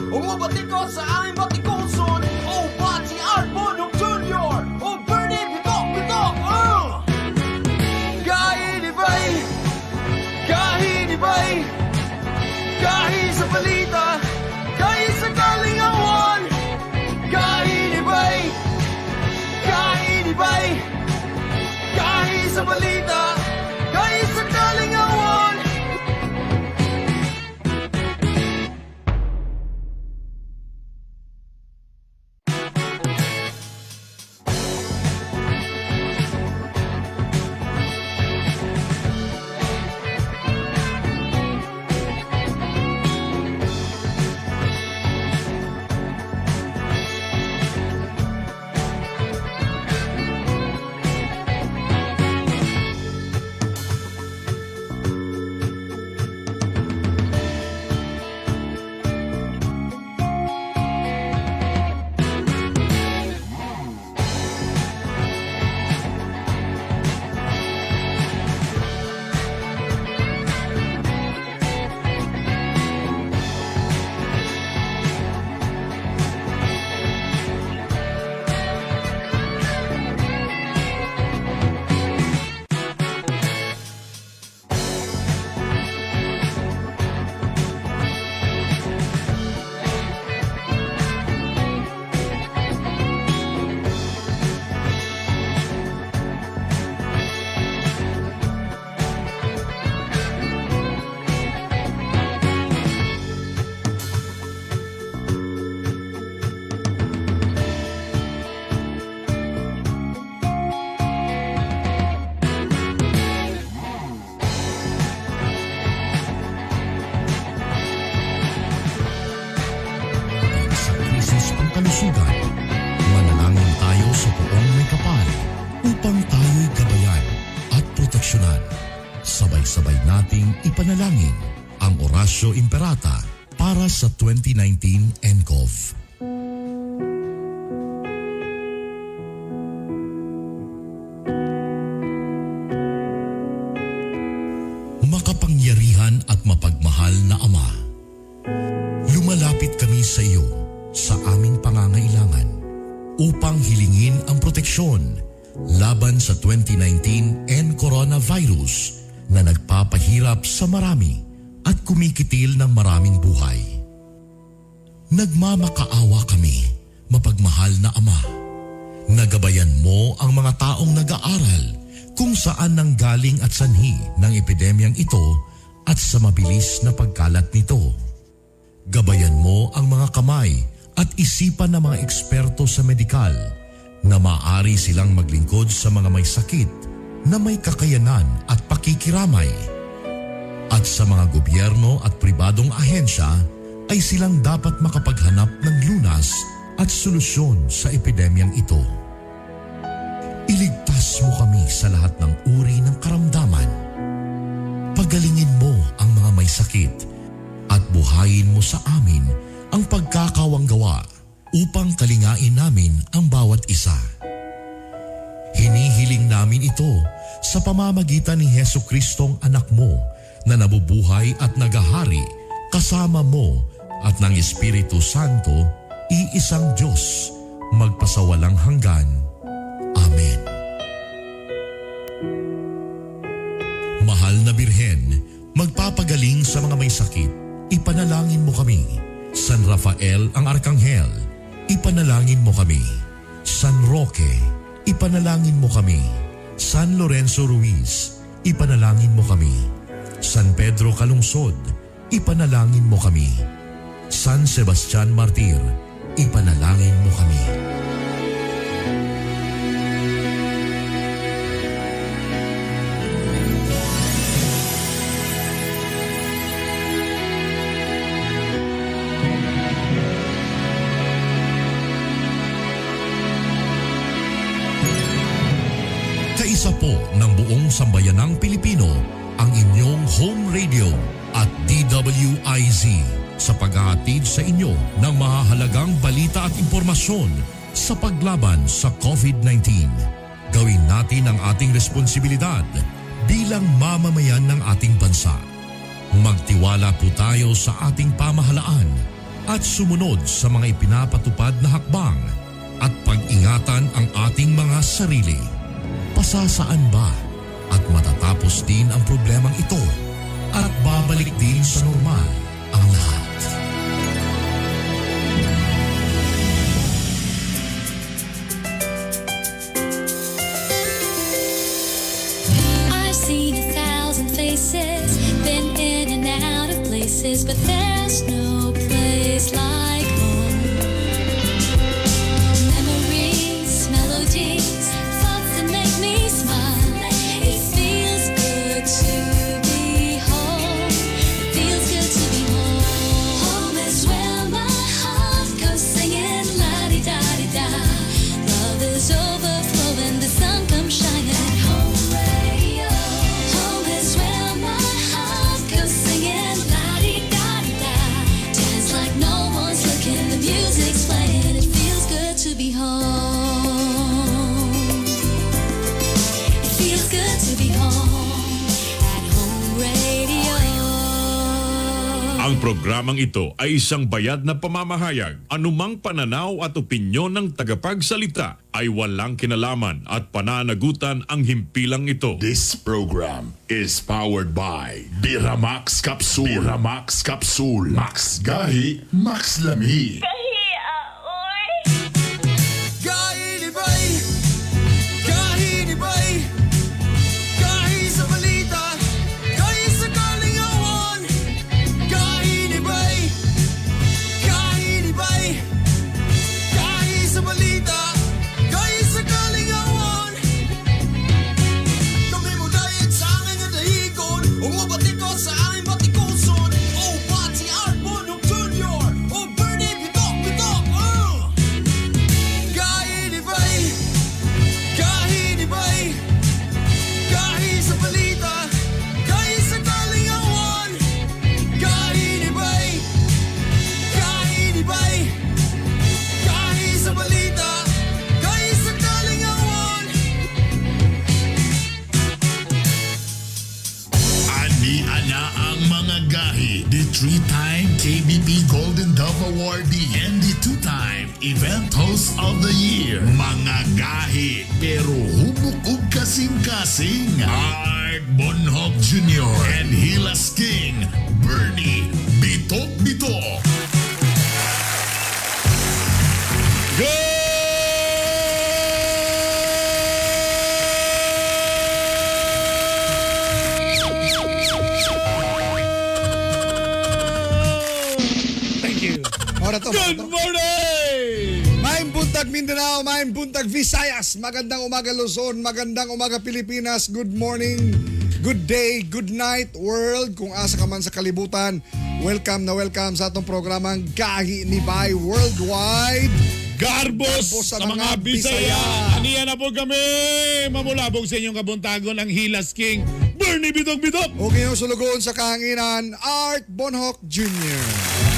Ug mobatikos sa aming batikuson. O Bati Art Bonok Jr. O Bernie Bitok Bitok. Kahinibay, kahinibay, kahi sa balita, kahi sa kalingawan. Kahinibay, kahinibay, kahi sa balita, kahi sa kalingawan. Sa krisis pangkalusugan, manalangin tayo sa Poong Maykapal upang tayo'y gabayan at proteksyonan. Sabay-sabay nating ipanalangin ang Oratio Imperata para sa 2019 NCOV. Makapangyarihan at mapagmahal na Ama, lumalapit kami sa iyo sa aming pangangailangan upang hilingin ang proteksyon laban sa 2019 N coronavirus na nagpapahirap sa marami at kumikitil ng maraming buhay. Nagmamakaawa kami, mapagmahal na Ama. Nagabayan mo ang mga taong nag-aaral kung saan nanggaling at sanhi ng epidemyang ito at sa mabilis na pagkalat nito. Gabayan mo ang mga kamay at isipan ng mga eksperto sa medikal na maaari silang maglingkod sa mga may sakit na may kakayanan at pakikiramay. At sa mga gobyerno at pribadong ahensya ay silang dapat makapaghanap ng lunas at solusyon sa epidemyang ito. Iligtas mo kami sa lahat ng uri ng karamdaman. Pagalingin mo ang mga may sakit at buhayin mo sa amin ang pagkakawanggawa upang kalingain namin ang bawat isa. Hinihiling namin ito sa pamamagitan ni Heso Kristong anak mo na nabubuhay at nagahari kasama mo at ng Espiritu Santo, iisang Diyos, magpasawalang hanggan. Amen. Mahal na Birhen, magpapagaling sa mga may sakit, ipanalangin mo kami. San Rafael ang Arkanghel, ipanalangin mo kami. San Roque, ipanalangin mo kami. San Lorenzo Ruiz, ipanalangin mo kami. San Pedro Calungsod, ipanalangin mo kami. San Sebastian Martir, ipanalangin mo kami. Kaisa po ng buong sambayanang Pilipino ang inyong home radio at DWIZ sa paghahatid sa inyo ng mahahalagang balita at impormasyon sa paglaban sa COVID-19. Gawin natin ang ating responsibilidad bilang mamamayan ng ating bansa. Magtiwala po tayo sa ating pamahalaan at sumunod sa mga ipinapatupad na hakbang at pag-ingatan ang ating mga sarili. Pasasaan ba at matatapos din ang problemang ito at babalik din sa normal ang lahat. I've seen a thousand faces, been in and out of places, but there's no place like home. Memories, melodies, thoughts that make me smile. It feels good to be home. It feels good to be home. Home is where my heart goes singing la di da di da. Love is overflowing, the sun comes shining. Home radio. Home is where my heart goes singing la di da di da. Dance like no one's looking, the music's playing. It feels good to be home. It feels good to be home at Home Radio. Ang programang ito ay isang bayad na pamamahayag. Anumang pananaw at opinyon ng tagapagsalita ay walang kinalaman at pananagutan ang himpilang ito. This program is powered by Biramax Capsule. Biramax Capsule. Max Gahi, Max Lami. Gahi ni bay, gahi ni bay, gahi sa balita, gahi sa kalingawan. Gahi ni bay, gahi ni bay, gahi sa balita, gahi sa kalingawan. Kami mo dayag sa aming dahigon, umubatikot sa aming batikuson. Oh, pati Art Bonhoc Jr., oh, Bernie Bitok Bitok. Gahi ni bay, gahi ni bay, gahi sa balita, gahi sa kalingawan. Gahi ni bay, gahi ni bay, gahi sa balita, gahi sa kalingawan. Ani ana ang mga gahi, the three-time KBP Golden Dove Awardee and the two-time Event Host of the Year. Mga gahi, pero hubok og kasing-kasing. Art Bonhoc Jr. and Hilas King, Bernie Bitok Bitok. Thank you. Ora to. Good morning! Maayong buntag Mindanao, maayong buntag Visayas. Magandang umaga Luzon, magandang umaga Pilipinas. Good morning, good day, good night world. Kung asa ka man sa kalibutan, welcome na welcome sa atong programang Gahi ni Bay Worldwide. Garbos Garbos sa mga Bisaya. Aniya na po kami. Mamulabog sa inyong kabuntagon ang Hilas King, Bernie Bitok Bitok. O ngayong sulugoon sa kahanginan, Art Bonhoc Jr.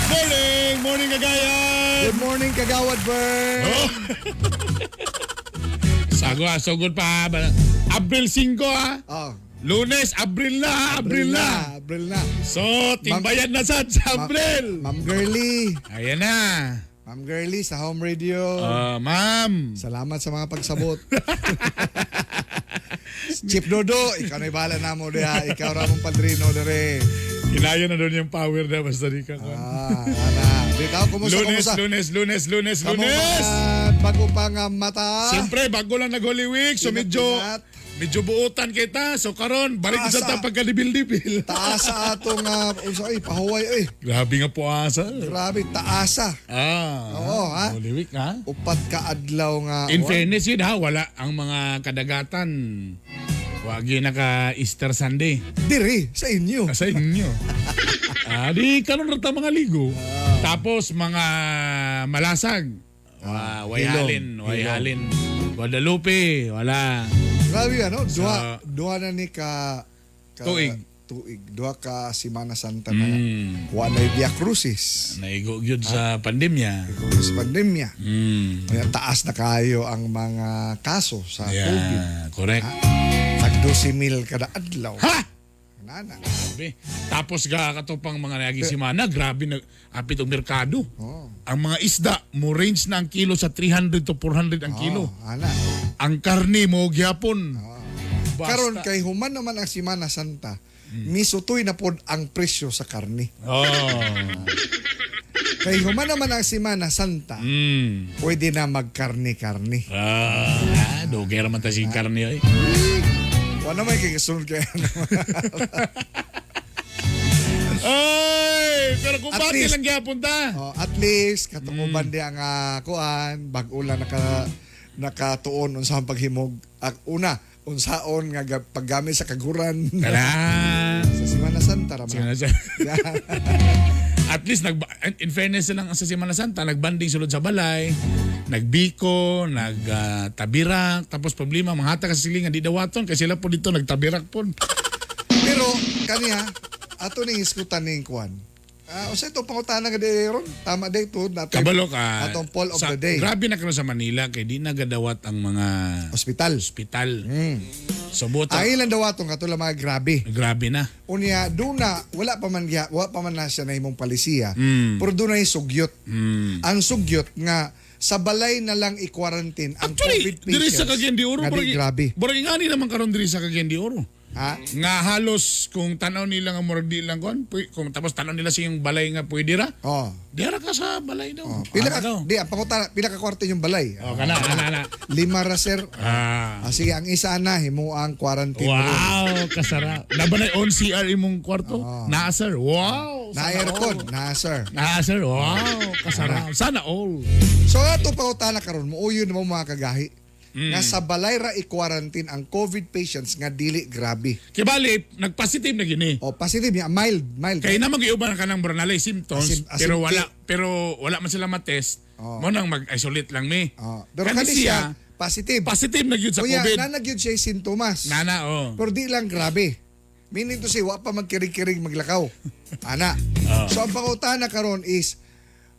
Morning! Morning, kagayan! Good morning, Kagawad Bern. Oh. Sago ah, sugod pa. Abril 5 ah. Oh, Lunes, Abril na, ah, Abril na. Abril na. So, timbayan na sad sa Abril. Ma'am Girly. Ayan na. Ma'am Girly sa Home Radio. Ah, ma'am. Salamat sa mga pagsabot. Chief Dodo, ikaw na bahala na mo diha. Ikaw ra mong padrino dire. Kinaya na doon yung power na basta di ka. Ah, ana. Bitaw, kumusta, Lunes, kumusta? Lunes, Lunes, Lunes, Kamo Lunes! mga bago pa nga mata. Siyempre, bago lang nag-Holy Week, so Ingat, medyo ingat. medyo buotan kita. So karon, balik sa Asa. ta pagkadibil-dibil. Taas sa atong unsa ay pahuway oy. Grabe nga po asa. Grabe taasa. Ah. Oo, ha? Holy Week, ha? Upat ka adlaw nga. In fairness yun, ha? Wala ang mga kadagatan. Wagi naka Easter Sunday. Diri sa inyo. Sa inyo. Ah, di karon ra ta mga ligo. Tapos mga malasag. Wa, way Hilom. halin, way halin. Guadalupe, wala. Grabe ano, duha duha na ni ka Tuig. Tuig. Duha ka Semana Santa na. Wa na Via Crucis. Naigo gyud sa pandemya. Sa pandemya. Kaya taas na kayo ang mga kaso sa COVID. Yeah, correct. Tag 12,000 kada adlaw. Ha? Nana. Grabe. Tapos ga katupang mga naging simana, grabe na apit og merkado. Oh. Ang mga isda mo range na ang kilo sa 300 to 400 ang kilo. Oh, ana. Ang karne mo gyapon. Basta. Karon kay human naman ang Simana Santa, misutoy na pod ang presyo sa karne. Oh. Kay human naman ang Simana Santa, pwede na magkarne-karne. Ah, dugay ra man ta si karne oy. Wala may kay kasunod kay Ay, pero kung At bati least- lang gyapon ta. Oh, at least katukuban di ang kuan bag-o lang nakatuon unsa ang paghimog. Ak una unsaon nga paggamit sa kaguran Tara. sa Simana Santa ra man. Sige na siya. At least nag in fairness lang sa Semana Santa, nagbanding sulod sa balay, nagbiko, nagtabirak, tapos problema manghata ka sa silingan di dawaton kay sila po dito nagtabirak po. Pero kaniya ato ning iskutan ning kuan. Ah, usa ito pangutana nga di ron. Tama day to nato. Kabalo ka. Atong poll of the day. Grabe na karon sa Manila kay di nagadawat ang mga Hospital. ospital. So buta, Ang ilang dawaton katula mga grabe. grabe na. Unya duna wala pa man wala pa man na siya na imong palisiya. Pero doon ay sugyot. Ang sugyot nga sa balay na lang i-quarantine ang Actually, COVID diri patients. sa Cagayan de Oro, nga di grabe. Burag ngani naman karon diri sa Cagayan de Oro. Ha? Nga halos kung tanaw nila nga murag di lang kon, kung tapos tanaw nila sa iyong balay nga pwede ra. Oh. Diara ka sa balay daw. Oh. Pila Ana ka daw. di ang pangutana, pila ka kwarto yung balay? Oh, kana kana kana. Lima ra sir. Ah. Ah, sige, ang isa na himo ang quarantine room. Wow, kasara. Laban ay on CR imong kwarto. Na sir. Wow. Na sana aircon, all. na sir. Na sir. Wow, kasara. Sana all. So ato pangutana karon muuyon mo mga kagahi. Nga sa balay ra i-quarantine ang COVID patients nga dili grabe. Kibali, nagpositive na gini. O positive niya, mild, mild. Kay naman giuban ka ng Brunalay symptoms pero wala pero wala man sila matest. Oh. Mo nang mag-isolate lang mi. Oh, pero Kani kani siya positive. positive na gyud sa Kuya, COVID. nana gyud siya sintomas. Nana oh. Pero di lang grabe. Meaning to say, wa pa magkirig-kirig maglakaw. Ana. So ang pangutana karon is,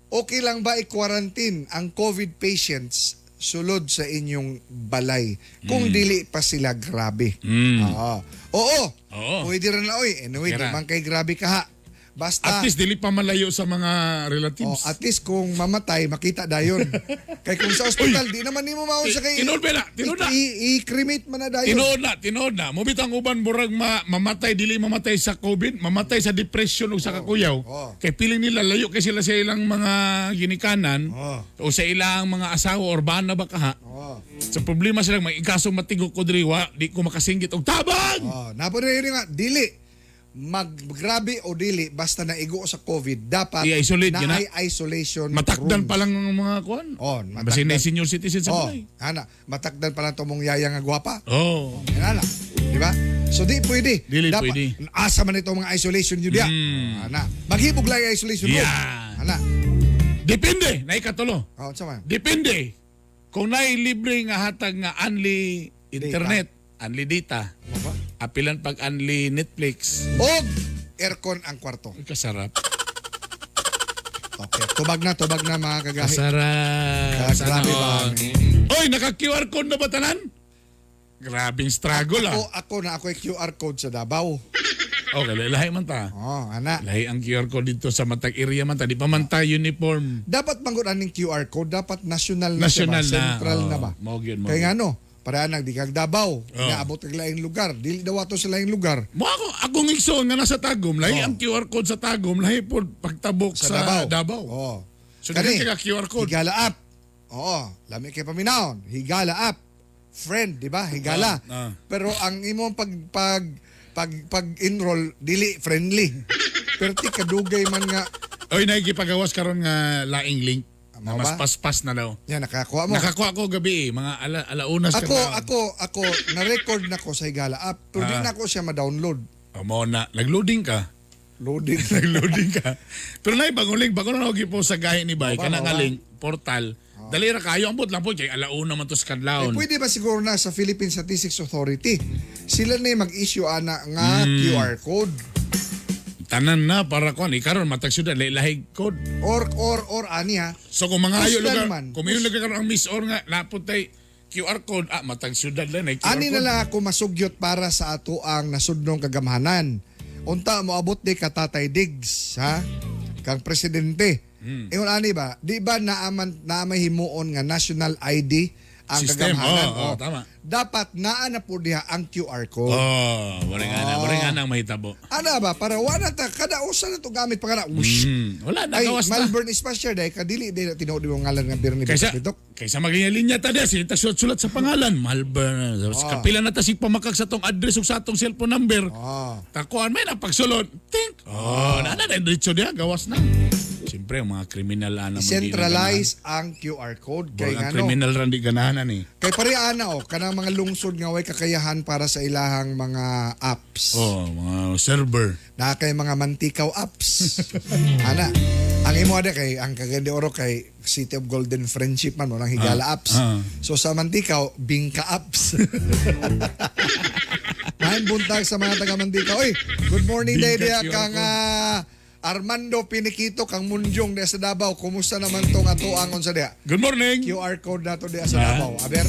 okay lang ba i-quarantine ang COVID patients sulod sa inyong balay kung dili pa sila grabe? Oo. Oo. Oo. Pwede rin na oy. Anyway, di Kira. man kay grabe ka ha. Basta At least dili pa malayo sa mga relatives. Oh, at least kung mamatay, makita dayon. Kay kung sa ospital, di naman nimo maon sa kay Tinuod ba na? Tinuod na. I-cremate man na dayon. Tinuod na, tinuod na. Mubit ang uban murag mamatay dili mamatay sa COVID, mamatay sa depression ug sa kakuyaw. Oh. Kay piling nila layo kay sila sa ilang mga ginikanan Oh. o sa ilang mga asawa or bana ba kaha. Oh. Sa problema sila may ikaso matigo ko diri wa di ko makasinggit og tabang. Oh, napo rin nga dili maggrabe o dili basta naigo sa COVID dapat I-isolate na yun na. ay isolation Matakdan rooms. pa lang ang mga kuan. Oh, Basin matakdan. na senior citizen sa Oh, balay. ana, matakdan pa lang to mong yaya nga gwapa. Oh. Yan ana. Di ba? So di pwede. Dili Dapat, pwede. Mm. Asa man ito mga isolation yun diya. Ana. Maghibog lang yung isolation room. Yeah. Ana. Depende, na ikatulo. Oh, unsa man? Depende. Kung naay libre nga hatag nga only internet, only data, Ano ba? apilan pag only Netflix. Og aircon ang kwarto. Ay, kasarap. Okay. Tubag na mga kagahi. Kasarap. Ah, Sana grabe ba? all. Oy, naka-QR code na ba tanan? Grabing struggle ah. Ako, ako na ako yung QR code sa Davao. Okay, lahi man ta. Oh, ana. Lahi ang QR code dito sa matag area man ta. Di pa man ta uniform. Dapat manggod aning QR code, dapat national na siya National ba? na. Central Oh, na ba? mao gyud, mao Kaya gyud. nga no, para nang di kag Davao, Oh. naabot kag laing lugar, dili daw ato sa laing lugar. Mo ako, akong igsoon nga nasa Tagum, lahi ang QR code sa Tagum, lahi po pagtabok Sa, sa, Davao. Davao. Oh. So, dili kay ka QR code. Higala app. Oo, lami kay paminawon. Higala app. Friend, di ba? Higala. Ah, ah. Pero ang imong pag pag pag pag-enroll dili friendly. Pero ti kadugay man nga Oy, nakikipagawas karon nga laing link. Mao Na mas ba? paspas na daw. yan nakakuha mo. Nakakuha ko gabi eh, mga alaunas Ako, ka ako, ako, na-record na ko sa Higala app, pero di na ako siya ma-download. Oh, mo na, nagloading ka. Loaded. Nagloading ka. Pero na bagong link, bago na ako po sa gahi ni Bay, Mao ba, kana mao nga ba? link, portal. Dali ra kayo, ambot lang po, kay alauna man to sa Eh, kadlawon. pwede ba siguro na sa Philippine Statistics Authority, sila na yung mag-issue ana nga QR code Tanan na para kuan, ikaron matag syudad lahi code. or ani ha. So kung mga ayo Puslan lugar, man. kung may lugar karon ang Miss Or nga napot tay QR code, ah matag syudad lang ay QR Ani code. na lang ako masugyot para sa ato ang nasudnong kagamhanan. Unta moabot di ka Tatay Diggs, ha? Kang presidente. Ingon ani ba? Di ba naaman naa may himuon nga national ID ang System, kagamhanan? oo, oo, tama. Dapat naa na po diha ang QR code. Oh, wala nga na, wala nga na ang mahitabo. Ana ba para wala ta kada usa na to gamit pa kana. Whoosh. Wala na, Ay, gawas na. Malvern Espacier dahil kadili di na tinuod mo ngalan nga Bernie Kaysa, Bitok. kaysa maglinya-linya ta diya, sige, sulat-sulat sa pangalan. Malvern. Kapila na ta si pamakag sa tong address ug sa atong cellphone number. Takuan may napagsulod. Tink. Oh, na na diretso diya, gawas na. Siyempre, ang mga kriminal ana mo di na Centralize ang QR code ganahan. kay Ang ngano. kriminal ran di ganahan ani. Kay pare ana oh, kanang mga lungsod nga way kakayahan para sa ilahang mga apps. Oh, mga server. Na kay mga mantikaw apps. Ana, ang imo ada kay ang Cagayan de Oro kay City of Golden Friendship man walang higala apps. So sa Mantikaw, Bingka apps. Maayong buntag sa mga taga Mantikaw. Oy, good morning Bingka day diha QR kang Armando Piniquito kang Munjong diha sa Davao. Kumusta naman tong ato ang unsa diha? Good morning. QR code nato diha sa Ah. Davao. Aber,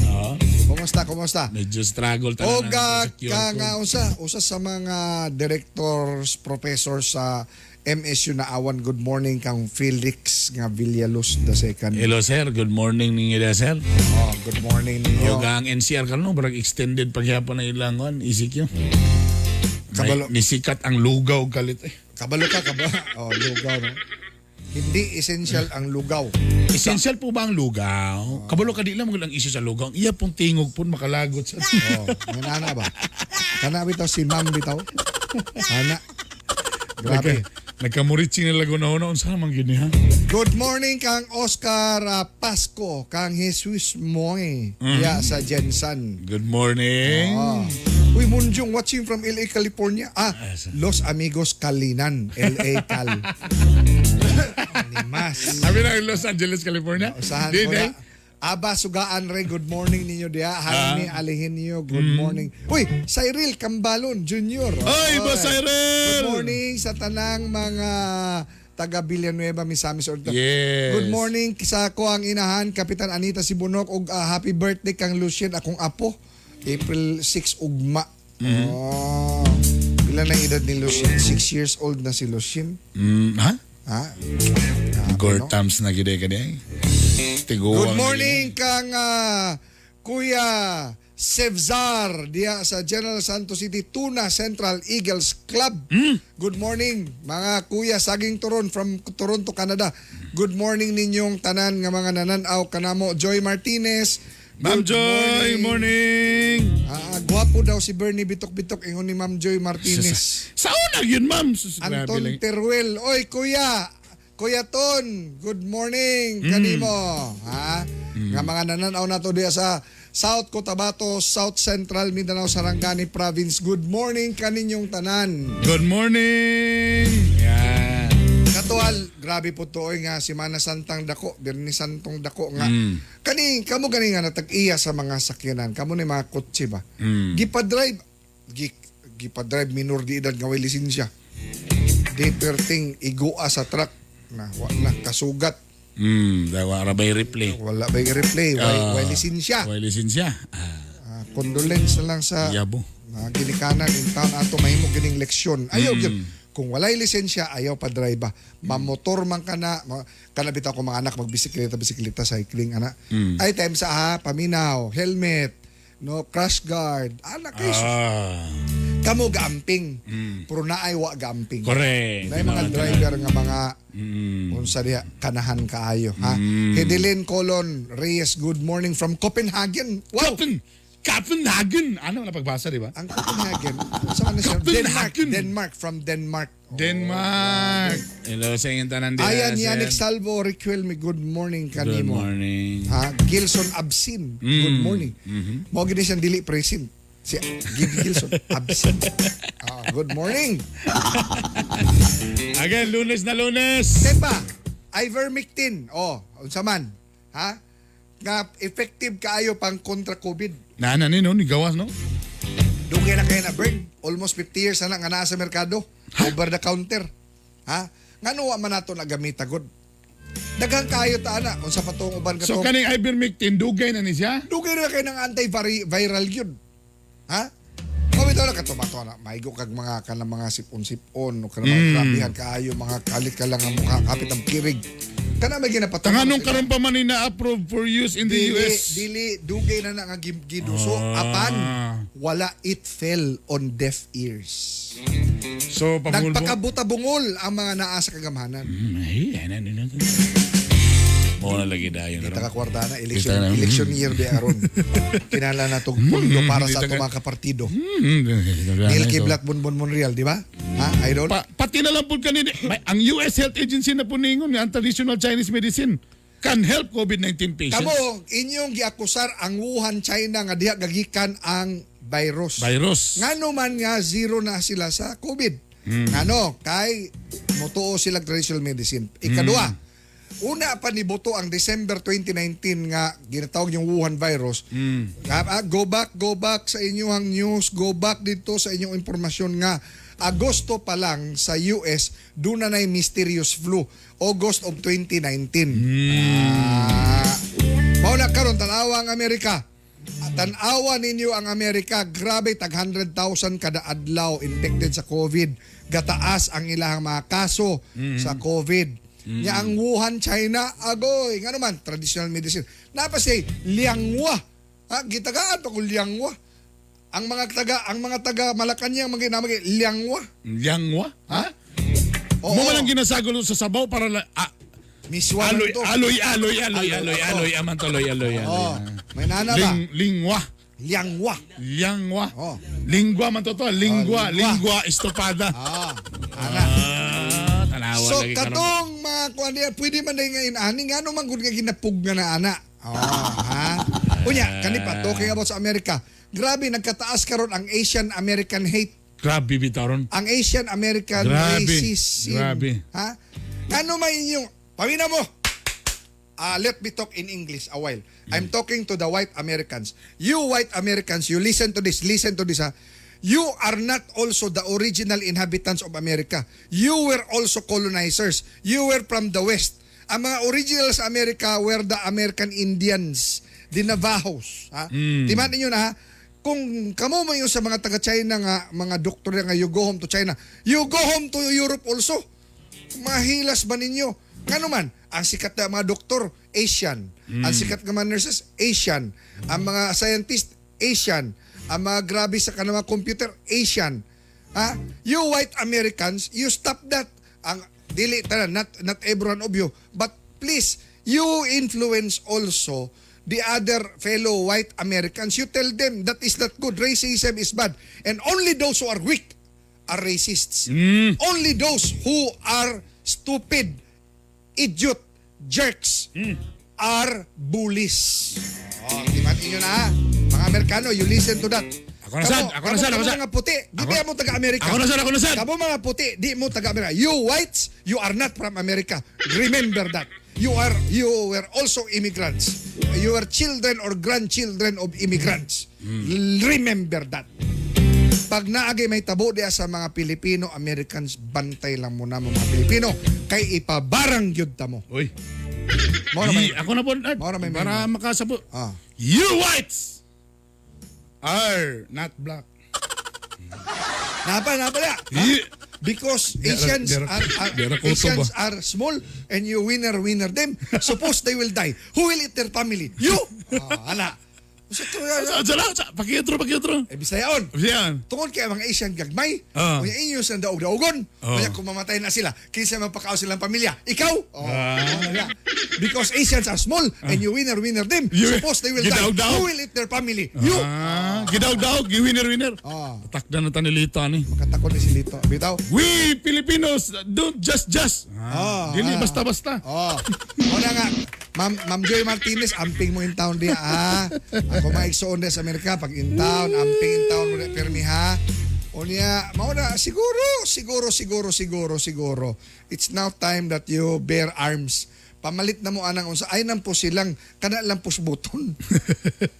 kumusta kumusta? Medyo struggle tanan O na sa QR kang code. usa sa mga directors, professors sa MSU na awan, good morning kang Felix nga Villaluz the second. Hello sir, good morning ninyo diha, sir. Oh, good morning ninyo. Yoga ang NCR karon no, barag extended paghapon na ilang kon, ECQ. Kabalo. May, nisikat ang lugaw kalit eh. Kabalo ka ka ba? Oh, lugaw no. Hindi essential ang lugaw. Essential po ba ang lugaw? Kabalo ka di lang ang issue sa lugaw. Ang iya pong tingog po makalagot sa Oh, nga na ba? Kana bitaw si Ma'am bitaw. Ana. Grabe. Nagkamuritsi na lago na unsa man gyud niya. Good morning kang Oscar Pasco, kang Jesus Moy, ya sa Jensen. Good morning. Ah. Uy, Munjong, watching from LA, California. Ah, Los Amigos Calinan, LA Cal. Animas. Sabi na Los Angeles, California. Usahan Di, ko di. na. Aba, sugaan re, good morning ninyo diha. Jaime Alihinio, good morning. Uy, Cyril Cambalon Jr. Oy, Boss Cyril! Good morning sa tanang mga taga Villanueva, Misamis Oriental. Yes. Good morning sa ako ang inahan, Kapitan Anita Sibunok ug happy birthday kang Lucien akong apo. April 6 ugma. Oh. Pila na edad ni Lucien? 6 years old na si Lucien. Ha? Ha? Gore Tams na gid ka di. Tiguang. Good morning kang Kuya Sevzar diya sa General Santos City Tuna Central Eagles Club. Good morning mga kuya Saging Turon from Toronto, Canada. Good morning ninyong tanan nga mga nananaw kanamo Joy Martinez. Ma'am Good Joy, morning. Gwapo daw si Bernie Bitok-Bitok ingon ni Ma'am Joy Martinez. Sa una yun, ma'am. Sus, grabe Anton lang. Teruel. Oy, kuya. Kuya Ton, good morning kanimo. Ha? Nga mga nananaw nato diya sa South Cotabato, South Central Mindanao, Sarangani Province. Good morning kaninyong tanan. Good morning. Yan. Katual, grabe po to oy nga Simana Santang Dako, Birni Santong Dako nga. Kani kamo gani nga natag-iya sa mga sakyanan, kamo ni mga kotse ba? Gipa-drive gipa-drive minor di edad nga way lisensya. Di perting igua sa truck na wa na kasugat, Dawa rabay replay. wala ba yung replay, way lisensya. Way lisensya. Ah, Condolence na lang sa yabo. mga ginikanan in town ato mahimo kining leksyon. Ayaw gyud. Kung walay lisensya, ayaw pa drive ba. Mamotor man ka na, kana bitaw ko mga anak magbisikleta, bisikleta, cycling ana. Ay time sa ha, paminaw, helmet, no crash guard. Ana kay kamo gaamping. Pero naay wa gaamping. Correct. Naay mga driver nga mga unsa diha kanahan kaayo ha. Hedelin Colon Reyes, good morning from Copenhagen. Wow. Copenhagen. Ano na pagbasa, di ba? Ang Copenhagen, sa ano siya? Denmark, Copenhagen. Denmark, from Denmark. Oh. Denmark. Hello sa inyong tanan diha, Ayan, sir. Yannick Salvo, Riquelme, good morning Good kanimo. morning. Ha, Gilson Absin, good morning. Mao gini siyang dili present. Si Gib Gilson Absin. Ah, good morning. Again, Lunes na Lunes. Tepa, ivermectin. Oh, unsa man? Ha? Nga effective kaayo pang kontra COVID. Nana ni no, ni gawas no. Dugay na kayo na burn. Almost 50 years na nga naa sa merkado. Over the counter. Ha? Ngano wa man nato nagamita gud? Daghang kayo ta ana unsa pa tong uban So katong kaning ivermectin dugay na ni siya. dugay na kayo ng antiviral yun. Ha? Kami bitaw na katumato na maigo kag mga kanang mga sipon-sipon o kanang mga grabihan kaayo, mga kalit ka lang ang mukha, kapit ang kirig. Kana may ginapatungod. Tanganong sila. karon pa man ni na-approve for use in the Dili, US. dili, dugay na na nga giduso. Ah. Apan, wala, it fell on deaf ears. So, pabungol. Nagpakabuta-bungol ang mga naa sa kagamhanan. Ay, ay, ay, ay, ay. Mo na lagi dayon Kita karon. ka kwarta na, election, Kita na. election year di aron. Kinala na tong pundo para sa kita atong mga kapartido. Hmm. Neil Kiblat Bonbon Monreal, di ba? Ha, idol? Pati na lang po kanina. May, ang US Health Agency na po ningon nga ang traditional Chinese medicine can help COVID-19 patients. Kamo, inyong giakusar ang Wuhan, China nga diha gagikan ang virus. Virus. Ngano man nga zero na sila sa COVID. Ngano kay motuo sila traditional medicine. Ikaduha, una pa ni buto ang December 2019 nga ginatawag yung Wuhan virus. Go back sa inyong news, go back dito sa inyong impormasyon nga Agosto pa lang sa US, doon na na'y mysterious flu. August of 2019. Ah, mao na karon tan-awa ang Amerika. Tan-awa ninyo ang Amerika. Grabe, tag 100,000 kada adlaw infected sa COVID. Gataas ang ilang mga kaso sa COVID. Nya ang Wuhan, China, agoy. Nga naman, traditional medicine. Napa say, Lianghua. Ha, gitagaan pa ko Lianghua. Ang mga taga Malacanang mga ginamag Lianghua. Liangwa? Ha? Oo. Mo man ang ginasagol sa sabaw para la, ah, Miswa man aloy, to. aloy, aloy, aloy, aloy, Oo. aloy, aman taloy, aloy, aloy. Oh, may nana ba? Lingwa. Lianghua. Liangwa. Oh. Lingwa man to to. Lingwa, Oh, lingwa. lingwa, estopada. Ah, ana. Ah, tanawa So lagi karon. katong mga kuan diya, pwede man dahil ngayon ani ngano man gud nga ginapug nga na ana. Oh, ha. Unya kani pa talking about sa Amerika. Grabe nagkataas karon ang Asian American hate, Grabe bitaw ron. ang Asian American Grabe. racism. Grabe. Ha? Ngano man inyong pamina mo. Ah, let me talk in English a while. I'm talking to the white Americans. You white Americans, you listen to this ha. You are not also the original inhabitants of America. You were also colonizers. You were from the West. Ang mga original sa America were the American Indians, the Navajos. Ha? Timan ninyo na ha, kung kamo man yun sa mga taga-China nga, mga doktor nga, you go home to China, you go home to Europe also. Mahilas ba ninyo? Ngano man, ang sikat na mga doktor, Asian. Ang sikat nga mga nurses, Asian. Ang mga scientist, Asian. Ang mga grabe sa kanang mga computer, Asian. Ha? You white Americans, you stop that. Ang dili tanan, not everyone of you, but please, you influence also the other fellow white Americans. You tell them that is not good. Racism is bad. And only those who are weak are racists. Only those who are stupid, idiot, jerks are bullies. Oh, timan inyo na ha. Mga Amerikano, you listen to that. Ako na sad, ako na sad, kamo ako na sad. mga puti, di ba mo taga-Amerika? Ako na sad, ako na sad. Kamo mga puti, di mo taga-Amerika. You whites, you are not from America. Remember that. You were also immigrants. You are children or grandchildren of immigrants. Remember that. Pag naagay may tabo diya sa mga Pilipino, Americans, bantay lang muna mo mga Pilipino kay ipabarang gyud ta mo. Uy. Mao na may- Di, ako na po, Art. Mao na may Para makasabo. Ah. You whites are not black. Napa, napa na. Ye- Because Asians Dera kuto Asians ba? are small and you winner winner them. Suppose they will die. Who will eat their family? You. Ah, ala. Sa to, Sa, pakiutro, pakiutro. eh, Bisayaon. Yan. Tungod kay ang mga Asian gagmay, Ah. unya inyo sa daog-daogon, Ah. unya kung mamatay na sila, kinsa mapakaw silang pamilya? Ikaw? Oh, ala. Because Asians are small and you winner winner them. You- Suppose they will die. Gidaog-daog. Who will eat their family? You. Ah, gidaog-daog, winner winner. Ah. Takda na tanilito ani. Katakot ni si Lito. Bitaw. We Filipinos don't just. Ah, Dili ah. basta-basta. Oh. Muna nga, Ma'am Joy Martinez, amping mo in town diya, ha? Ako maigsoon diya sa Amerika, pag in town, amping in town mo diya, pirmi, ha? O niya, mauna, siguro, siguro, siguro, siguro, siguro, it's now time that you bear arms. Pamalit na mo anang unsa ay nang po silang kana lang push button.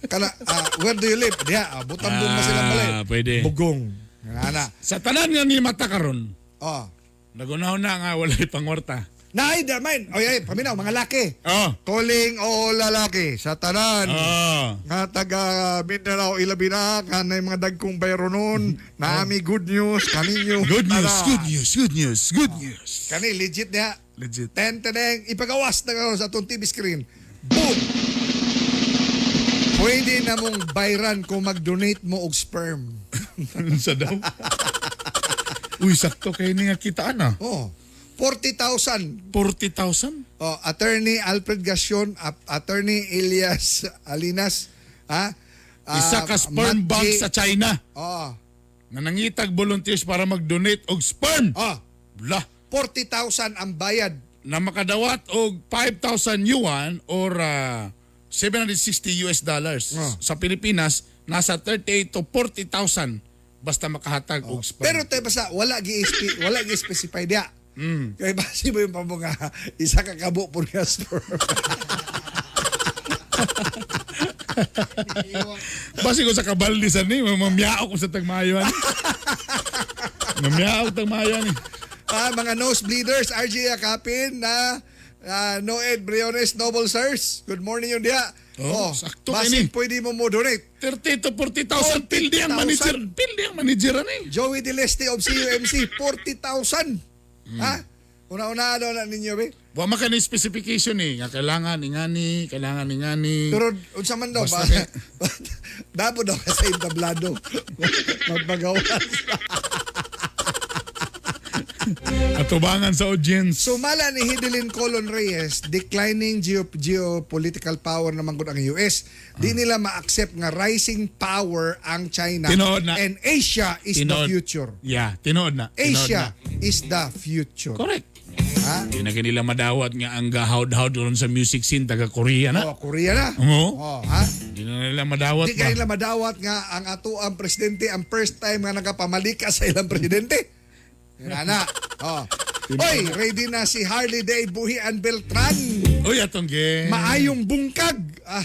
Kana where do you live? Diya, butang bomba silang balay. Ah, pwede. Bugong. Ana. Sa tanan nga ni mata karon, Oh. nagunaw na nga walay pangwarta. Naay, man. Oy, ay, paminaw, mga laki. Oh. Calling all lalaki sa tanan. Oh. Nga taga Mindanao, ilabi na, kanay mga dagkong bayronon, naami good news, kaninyo. Good news, Tara. good news, good news, good news. Kani, legit niya. Legit. Ten, teneng, ipagawas na karon sa atong TV screen. Boom! Pwede na mong bayran kung mag-donate mo og sperm. Sa daw? Uy, sakto kayo ni nga kitaan ah. Oh, 40,000. 40,000? Oh, Attorney Alfred Gassion, Attorney Elias Alinas, ha? Ah, Isa ka sperm Matt bank J. sa China Oh. nga nangitag volunteers para mag-donate og sperm. Oh, Blah. 40,000 ang bayad. Na makadawat og 5,000 yuan or 760 US dollars. Ah. Sa Pilipinas, nasa 38 to 40,000 basta makahatag og sperm. Pero tayo basta wala gi specify diya. Kay basi mo yung pamunga isa ka kabo por nga sperm. Basi ko sa kabaldi sa ni, mamiyao ko sa tagmayo ani. Mamiyao tagmayo ani. Mga nosebleeders, RJ Akapin na Noed Briones Noble Sirs. Good morning yun diya. Oh, sakto Basin kini. pwede mo mo donate. 30 to 40,000 pildi ang manager, pildi ang manager ani. Joey Deleste of CUMC, 40,000. Ha? Una-una ano na ninyo, be? Wa man kani specification eh nga kailangan ingani, kailangan ingani. Pero unsa man daw ba? Basta kay- Dapo daw ka sa entablado. Magpagawas. Atubangan sa audience. Sumala ni Hidilyn Colon Reyes, declining geopolitical power naman gud ang US. Di nila ma-accept nga rising power ang China. Tinuod na. And Asia is the Tinuod. future. Yeah, tinuod na. Tinuod Asia na. is the future. Correct. Ha? Di na kanila madawat nga ang gahawd-hawd ron sa music scene taga Korea na. Oh, Korea na. Oo. Oh, ha? Di na nila madawat Di ba. kay nila madawat nga ang ato ang presidente ang first time nga nakapamalika sa ilang presidente. Yun na. Oh. Oy, ready na si Harley Day Buhian Beltran. Uy, atong ge. Maayong bungkag. Ah,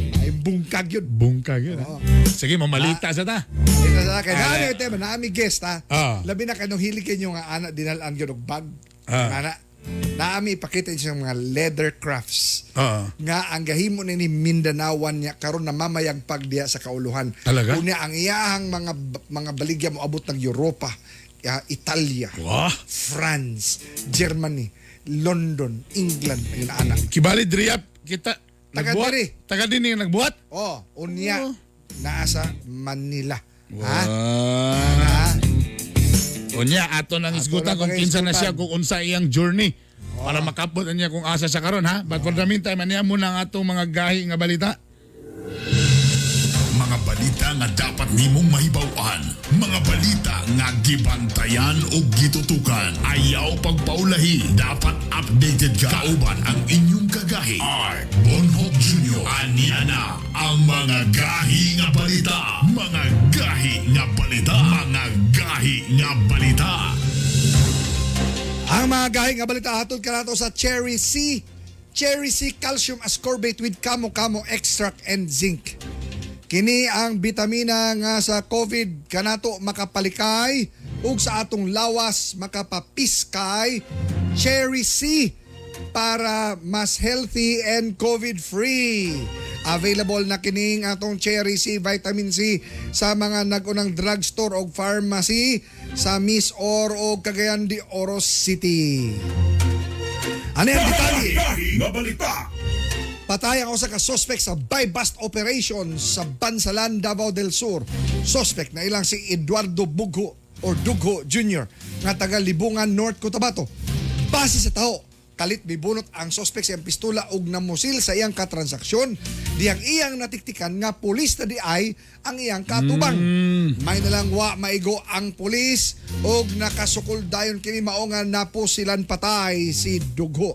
maayong bungkag yun. Bungkag yun. ah. Sige, mamalita sa ta. Ito sa akin. Nami ito, nami guest ha. Ah. Labi na kanong hilig ninyo nga ana dinalaan yun og bag. Ah. Ana. Naami ipakita inyo mga leather crafts. Ah. Nga ang gahimo ni Mindanaoan niya karon namamayagpag diya sa kauluhan. Talaga? Unya ang iyahang mga mga baligya moabot ng Europa, Italia, Wah. France, Germany, London, England, ayun ana. Kibali driap kita. Taga Nagbuhat. diri. Taga din yung nagbuhat. Oh, unya naa sa Manila. Ha? Wah. Ha? Unya ato nang isgutan na kung kinsa na siya isgutan. kung unsa iyang journey para makapot niya kung asa siya karon ha. But for the meantime, aniya muna ang atong mga gahi nga balita. Mga balita nga dapat nimong mahibaw-an, mga balita nga gibantayan o gitutukan. Ayaw pagpaulahi, dapat updated ka. Kauban ang inyong kagahi. Art Bonhoc Jr. Aniya na ang mga gahi nga balita. Mga gahi nga balita. Mga gahi nga balita. Ang mga gahi nga balita hatod kanato sa Cherry C. Cherry C Calcium Ascorbate with Kamo Kamo Extract and Zinc. Kini ang bitamina nga sa COVID kanato makapalikay ug sa atong lawas makapapiskay. Cherry C para mas healthy and COVID-free. Available na kining atong Cherry C Vitamin C sa mga nag-unang drugstore o pharmacy sa Miss Or o Cagayan de Oro City. Ano yung detalye? Nga balita. Patay ang usa ka suspect sa buy-bust operation sa Bansalan, Davao del Sur. Suspect na ilang si Eduardo Bugho or Dugho Jr. nga taga Libungan, North Cotabato. Base sa tao, kalit mibunot ang suspect sa iyang pistola ug namusil sa iyang katransaksyon diyang iyang natiktikan nga pulis na di ay ang iyang katubang. May nalang wa maigo ang pulis ug nakasukol dayon kini mao nga napusilan patay si Dugho.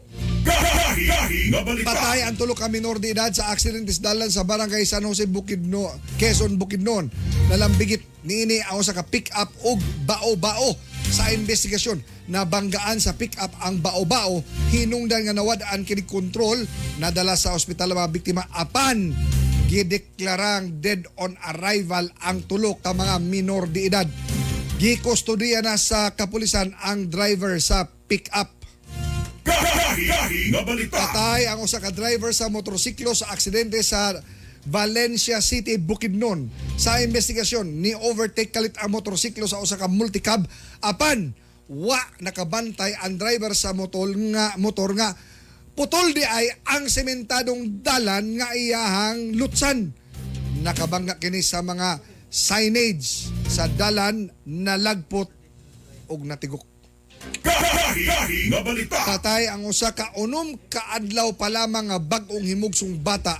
Patay ang tulo ka minor de edad sa aksidente sa dalan sa barangay San Jose Bukidnon, Quezon Bukidnon. Nalambigit niini ang usa ka pick-up og bao-bao sa investigasyon. Nabanggaan sa pick-up ang bao-bao, hinungdan nga nawad-an kini kontrol, nadala sa ospital ang mga biktima apan gideklarang dead on arrival ang tulo ka mga minor de edad. Gikustodiya na sa kapulisan ang driver sa pick-up. Gahi nga balita. Patay ang usa ka driver sa motorsiklo sa aksidente sa Valencia City, Bukidnon. Sa investigasyon, ni overtake kalit ang motorsiklo sa usa ka multicab apan wa nakabantay ang driver sa motor nga putol di ay ang sementadong dalan nga iyahang lutsan. Nakabangga kini sa mga signage sa dalan, nalagpot og natigok. Gahi nga balita. Patay ang usa ka 6 ka adlaw pa lamang nga bag-ong himugsong bata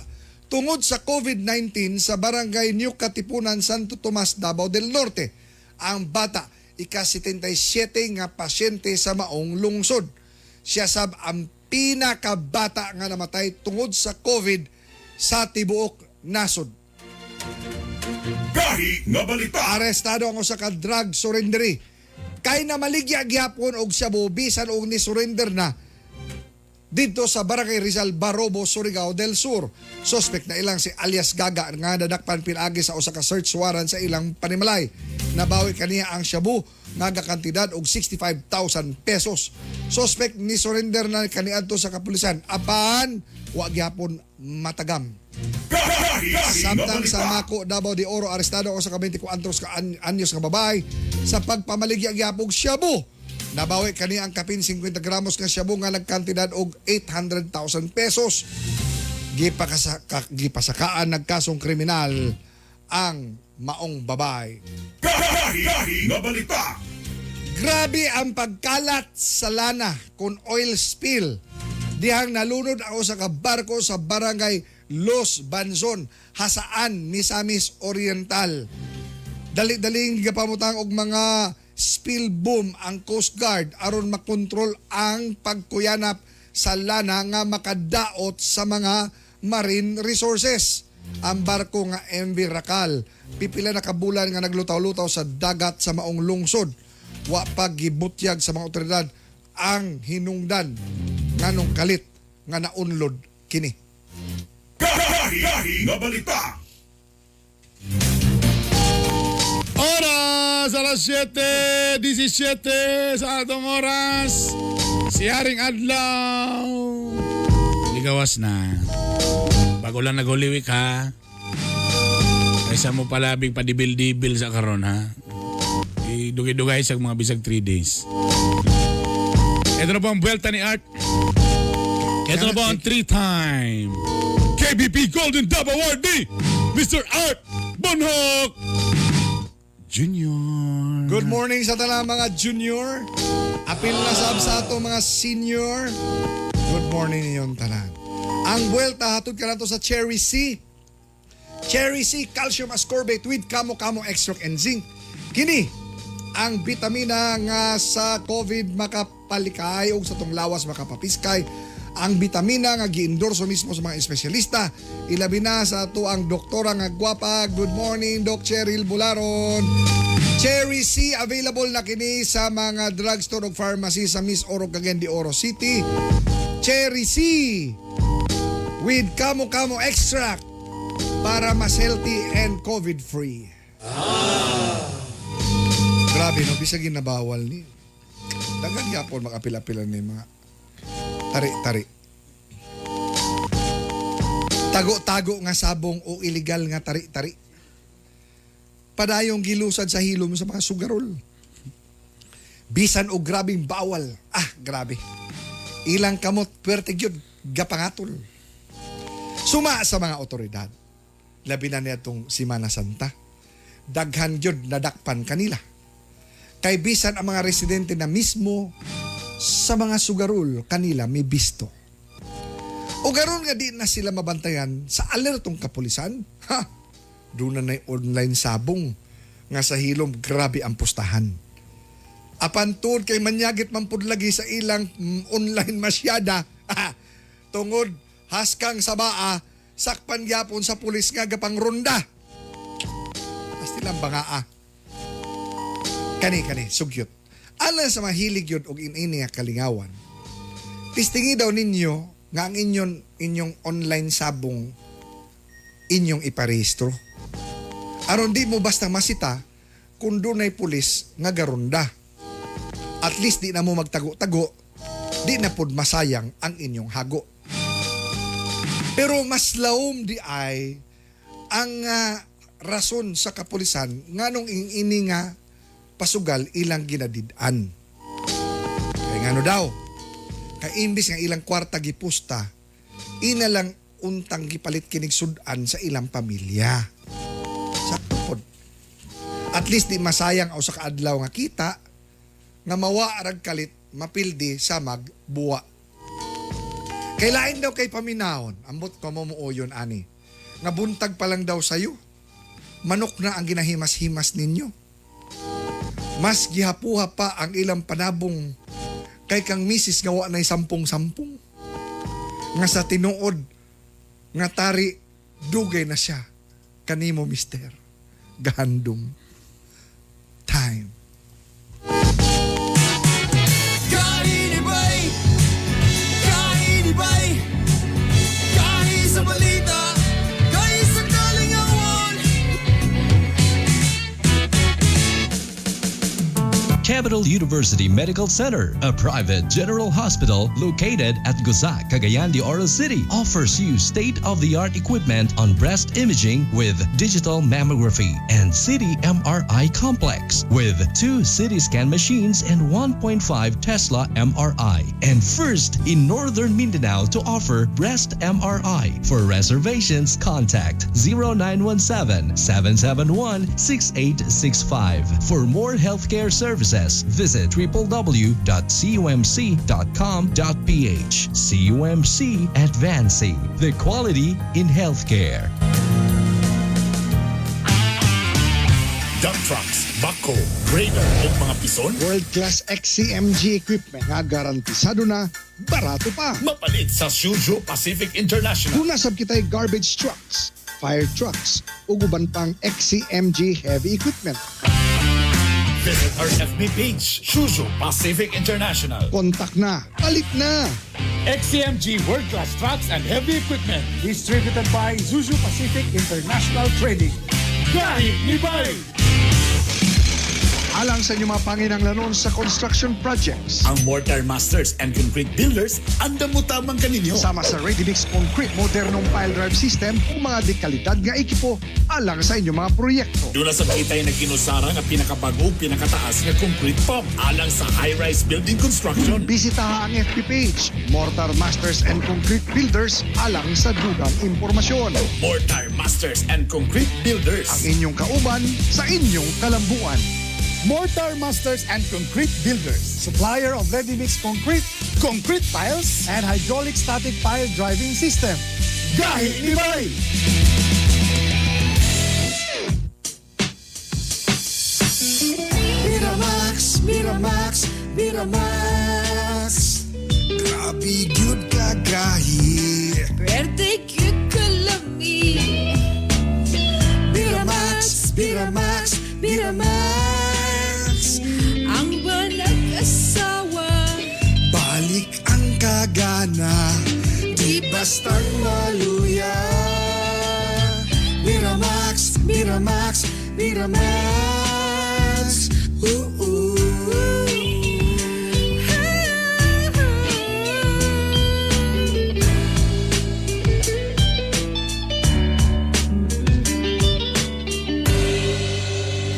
tungod sa COVID-19 sa Barangay New Katipunan, Santo Tomas, Davao del Norte. Ang bata, ika-77 nga pasyente sa maong lungsod. Siya sab ang pinakabata nga namatay tungod sa COVID sa tibuok nasod. Gahi nga balita. Arestado ang usa ka drug surrendery. Kay na maligya gyapon og shabu bisan og ni surrender na didto sa Barangay Rizal, Barobo, Surigao del Sur. Suspect na ilang si alias Gaga nga nadakpan pinaagi sa usa ka search warrant sa ilang panimalay. Nabawi kaniya ang shabu nga kantidad og 65,000 pesos. Suspect ni surrender na kaniadto sa kapulisan apan wa gyapon matagam. Gahi nga Samtang sa balita. Mako, Davao de Oro, arestado ang usa ka 24 ka anyos nga babae sa pagpamaligya gyapog shabu. Nabawi kani ang kapin 50 gramos nga shabu nga nagkantidad og 800,000 pesos. Gipasakaan nagkasong kriminal ang maong babae. Gahi nga balita. Grabe ang pagkalat sa lana kung oil spill. Dihang nalunod ang usa ka barko sa Barangay Los Banzon, Jasaan, Misamis Oriental. Dali-daling gapamutang og mga spill boom ang Coast Guard aron makontrol ang pagkuyanap sa lana nga makadaot sa mga marine resources. Ang barko nga MV Rakal, pipila na kabulan nga naglutaw-lutaw sa dagat sa maong lungsod. Wa pa gibutyag sa mga otoridad ang hinungdan nganong kalit nga naunlod kini. Gahi nga balita. Oras, alas 7:17 sa atong oras. Si Haring Adlaw. Ligawas na. Bago lang nag-Holy Week ha. Kaysa mo palabing padibil-dibil sa karon ha. Idugay-dugay sa mga bisag 3 days. Ito na po ang buwelta ni Art. Ito na po ang three-time KBP Golden Dove Awardee, Mr. Art Bonhoc Jr. Good morning sa tanan mga junior. Apil na sab sa ato mga senior. Good morning ninyong tanan. Ang buwelta hatod kanato sa Cherry C. Cherry C Calcium Ascorbate with Kamo Kamo Extract and Zinc. Kini ang bitamina nga sa COVID makapalikay o sa tong lawas makapapiskay. Ang bitamina nga giendorso mismo sa mga espesyalista, ilabi na sa ato ang doktora nga gwapa. Good morning, Doc Cheryl Bularon. Cherry C, available na kini sa mga drugstore ug pharmacy sa Miss Oro, Cagayan de Oro City. Cherry C with Kamo Kamo Extract para mas healthy and COVID-free. Grabe no, bisag ginabawal ni. Daghan gyapon makapila-pila ni mga tari-tari. Tago-tago nga sabong o illegal nga tari-tari. Padayong gilusad sa hilom sa mga sugarol. Bisan og grabing bawal. Ah, grabe. Ilang kamot puwerte gyud gapangatol. Suma sa mga otoridad. Labi na niya Simana Santa. Daghan gyud nadakpan kanila. Kay bisan ang mga residente na mismo sa mga sugarol kanila may bisto. O garon nga di na sila mabantayan sa alertong kapulisan, ha, doon na online sabong nga sa hilom grabe ang pustahan. Apan tuod kay manyagit man pud lagi sa ilang online masyada, tungod haskang sa baa, sakpan gyapon sa pulis nga gapang ronda. Astilang bangaa. Kani kani sugyot. Alang sa mahilig yun og inini nga kalingawan. Tistingi daw ninyo nga ang inyong inyong online sabong inyong iparehistro. Aron di mo basta masita kung dunay pulis nga garonda. At least di na mo magtago-tago. Di na pud masayang ang inyong hago. Pero mas lawom di ay ang rason sa kapulisan nganong ing ini nga pasugal ilang ginadid-an. Kay ngano daw, kay imbis nga ilang kwarta gipusta, ina lang untang gipalit kinig sudan sa ilang pamilya. Sakto pod. At least di masayang aw sa kaadlaw nga kita nga mawa rag kalit mapildi sa magbuwa. Kay lain daw kay paminahon, ambot ko mo muuyon ani. Nga buntag pa lang daw sayo. Manok na ang ginahimas-himas ninyo. Mas gihapuha pa ang ilang panabong kay kang misis nga wa na'y sampung-sampung. Nga sa tinuod nga tari dugay na siya kanimo mister. Gahandom. Time. Kainibay! Kainibay! Kahi sa balita! Kahi sa kalingawan! Capital University Medical Center, a private general hospital located at Gusa, Cagayan de Oro City, offers you state-of-the-art equipment on breast imaging with digital mammography and CT MRI complex with two CT scan machines and 1.5 Tesla MRI. And first in Northern Mindanao to offer breast MRI. For reservations, contact 0917 771 6865. For more healthcare services, visit www.cumc.com.ph. CUMC, advancing the quality in healthcare. Dump trucks, backhoe, grader ug mga pison. World-class XCMG equipment nga garantisado na, barato pa. Mapalit sa Suzhou Pacific International. Duna sab kitay garbage trucks, fire trucks, ug uban pang XCMG heavy equipment. Visit our FB page, Suzhou Pacific International. Kontak na, palit na! XCMG World Class Trucks and Heavy Equipment. Distributed by Zuzu Pacific International Trading. Gahi ni Bay! Alang sa inyong mga panginanglanon sa construction projects. Ang Mortar Masters and Concrete Builders, andam mo tamang kaninyo. Sama sa Ready Mix Concrete, modernong pile drive system ug mga dekalidad nga ekipo alang sa inyong mga proyekto. Duna sa kita'y nagkinusara nga pinakabago pinakataas nga concrete pump alang sa high-rise building construction. Bisitaha ang FB page, Mortar Masters and Concrete Builders alang sa dugang impormasyon. Mortar Masters and Concrete Builders. Ang inyong kauban sa inyong kalambuan. Mortar Masters and Concrete Builders. Supplier of ready mix concrete, concrete piles, and hydraulic static pile driving system. Gahi ni Bay! Miramax, Miramax, Miramax. Grabe gyud kagahi. Pwerte gyud kalami. Miramax, Miramax, Miramax. Ang nag-asawa. Balik ang kagana, di bastang maluya. Miramax, Miramax, Miramax. Ooh, ooh.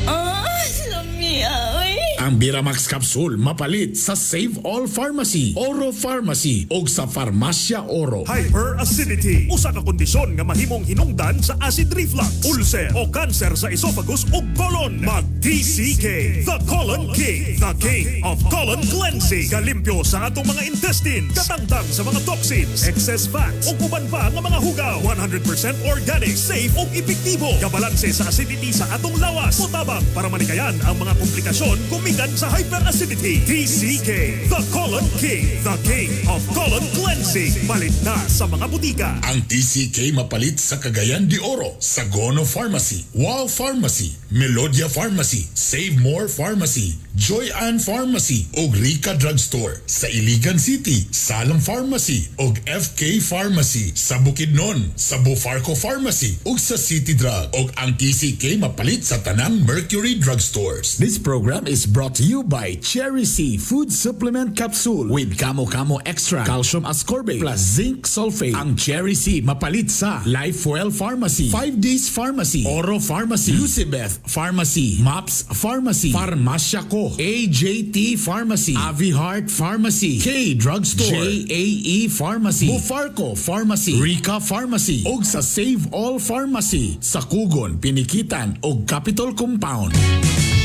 Oh, lami oy. Ang Biramax Capsule mapalit sa Save All Pharmacy, Oro Pharmacy o sa Farmasya Oro. Hyperacidity, usa ka kondisyon nga mahimong hinungdan sa acid reflux, ulcer o cancer sa esophagus ug colon. Mag TCK, the Colon King, the king of colon cleansing. Kalimpyo sa atong mga intestines, katangtang sa mga toxins, excess fats ug uban pa nga mga hugaw. 100% organic, safe ug epektibo. Kabalanse sa acidity sa atong lawas. Mutabang para malikayan ang mga komplikasyon gumikan sa hyperacidity. TCK, the Colon King, the king of colon cleansing. Palit na sa mga butika. Ang TCK mapalit sa Cagayan de Oro, Sagono Pharmacy, Wow Pharmacy, Melodia Pharmacy, Save More Pharmacy, Joy Ann Pharmacy ug Rica Drugstore. Sa Iligan City, Salam Pharmacy ug FK Pharmacy. Sa Bukidnon, sa Bufarco Pharmacy ug sa City Drug. Ug ang TCK mapalit sa tanang Mercury Drugstores. This program is brought to to you by Cherry C Food Supplement Capsule with Kamo Kamo Extra, Calcium Ascorbate plus Zinc Sulfate. Ang Cherry C mapalit sa Lifewell Pharmacy, 5 Days Pharmacy, Oro Pharmacy, Lucibeth Pharmacy, Maps Pharmacy, Farmasya Ko, AJT Pharmacy, Avi Heart Pharmacy, K Drugstore, JAE Pharmacy, Bufarco Pharmacy, Rica Pharmacy, ug sa Save All Pharmacy sa Kugon, Pinikitan ug Capitol Compound.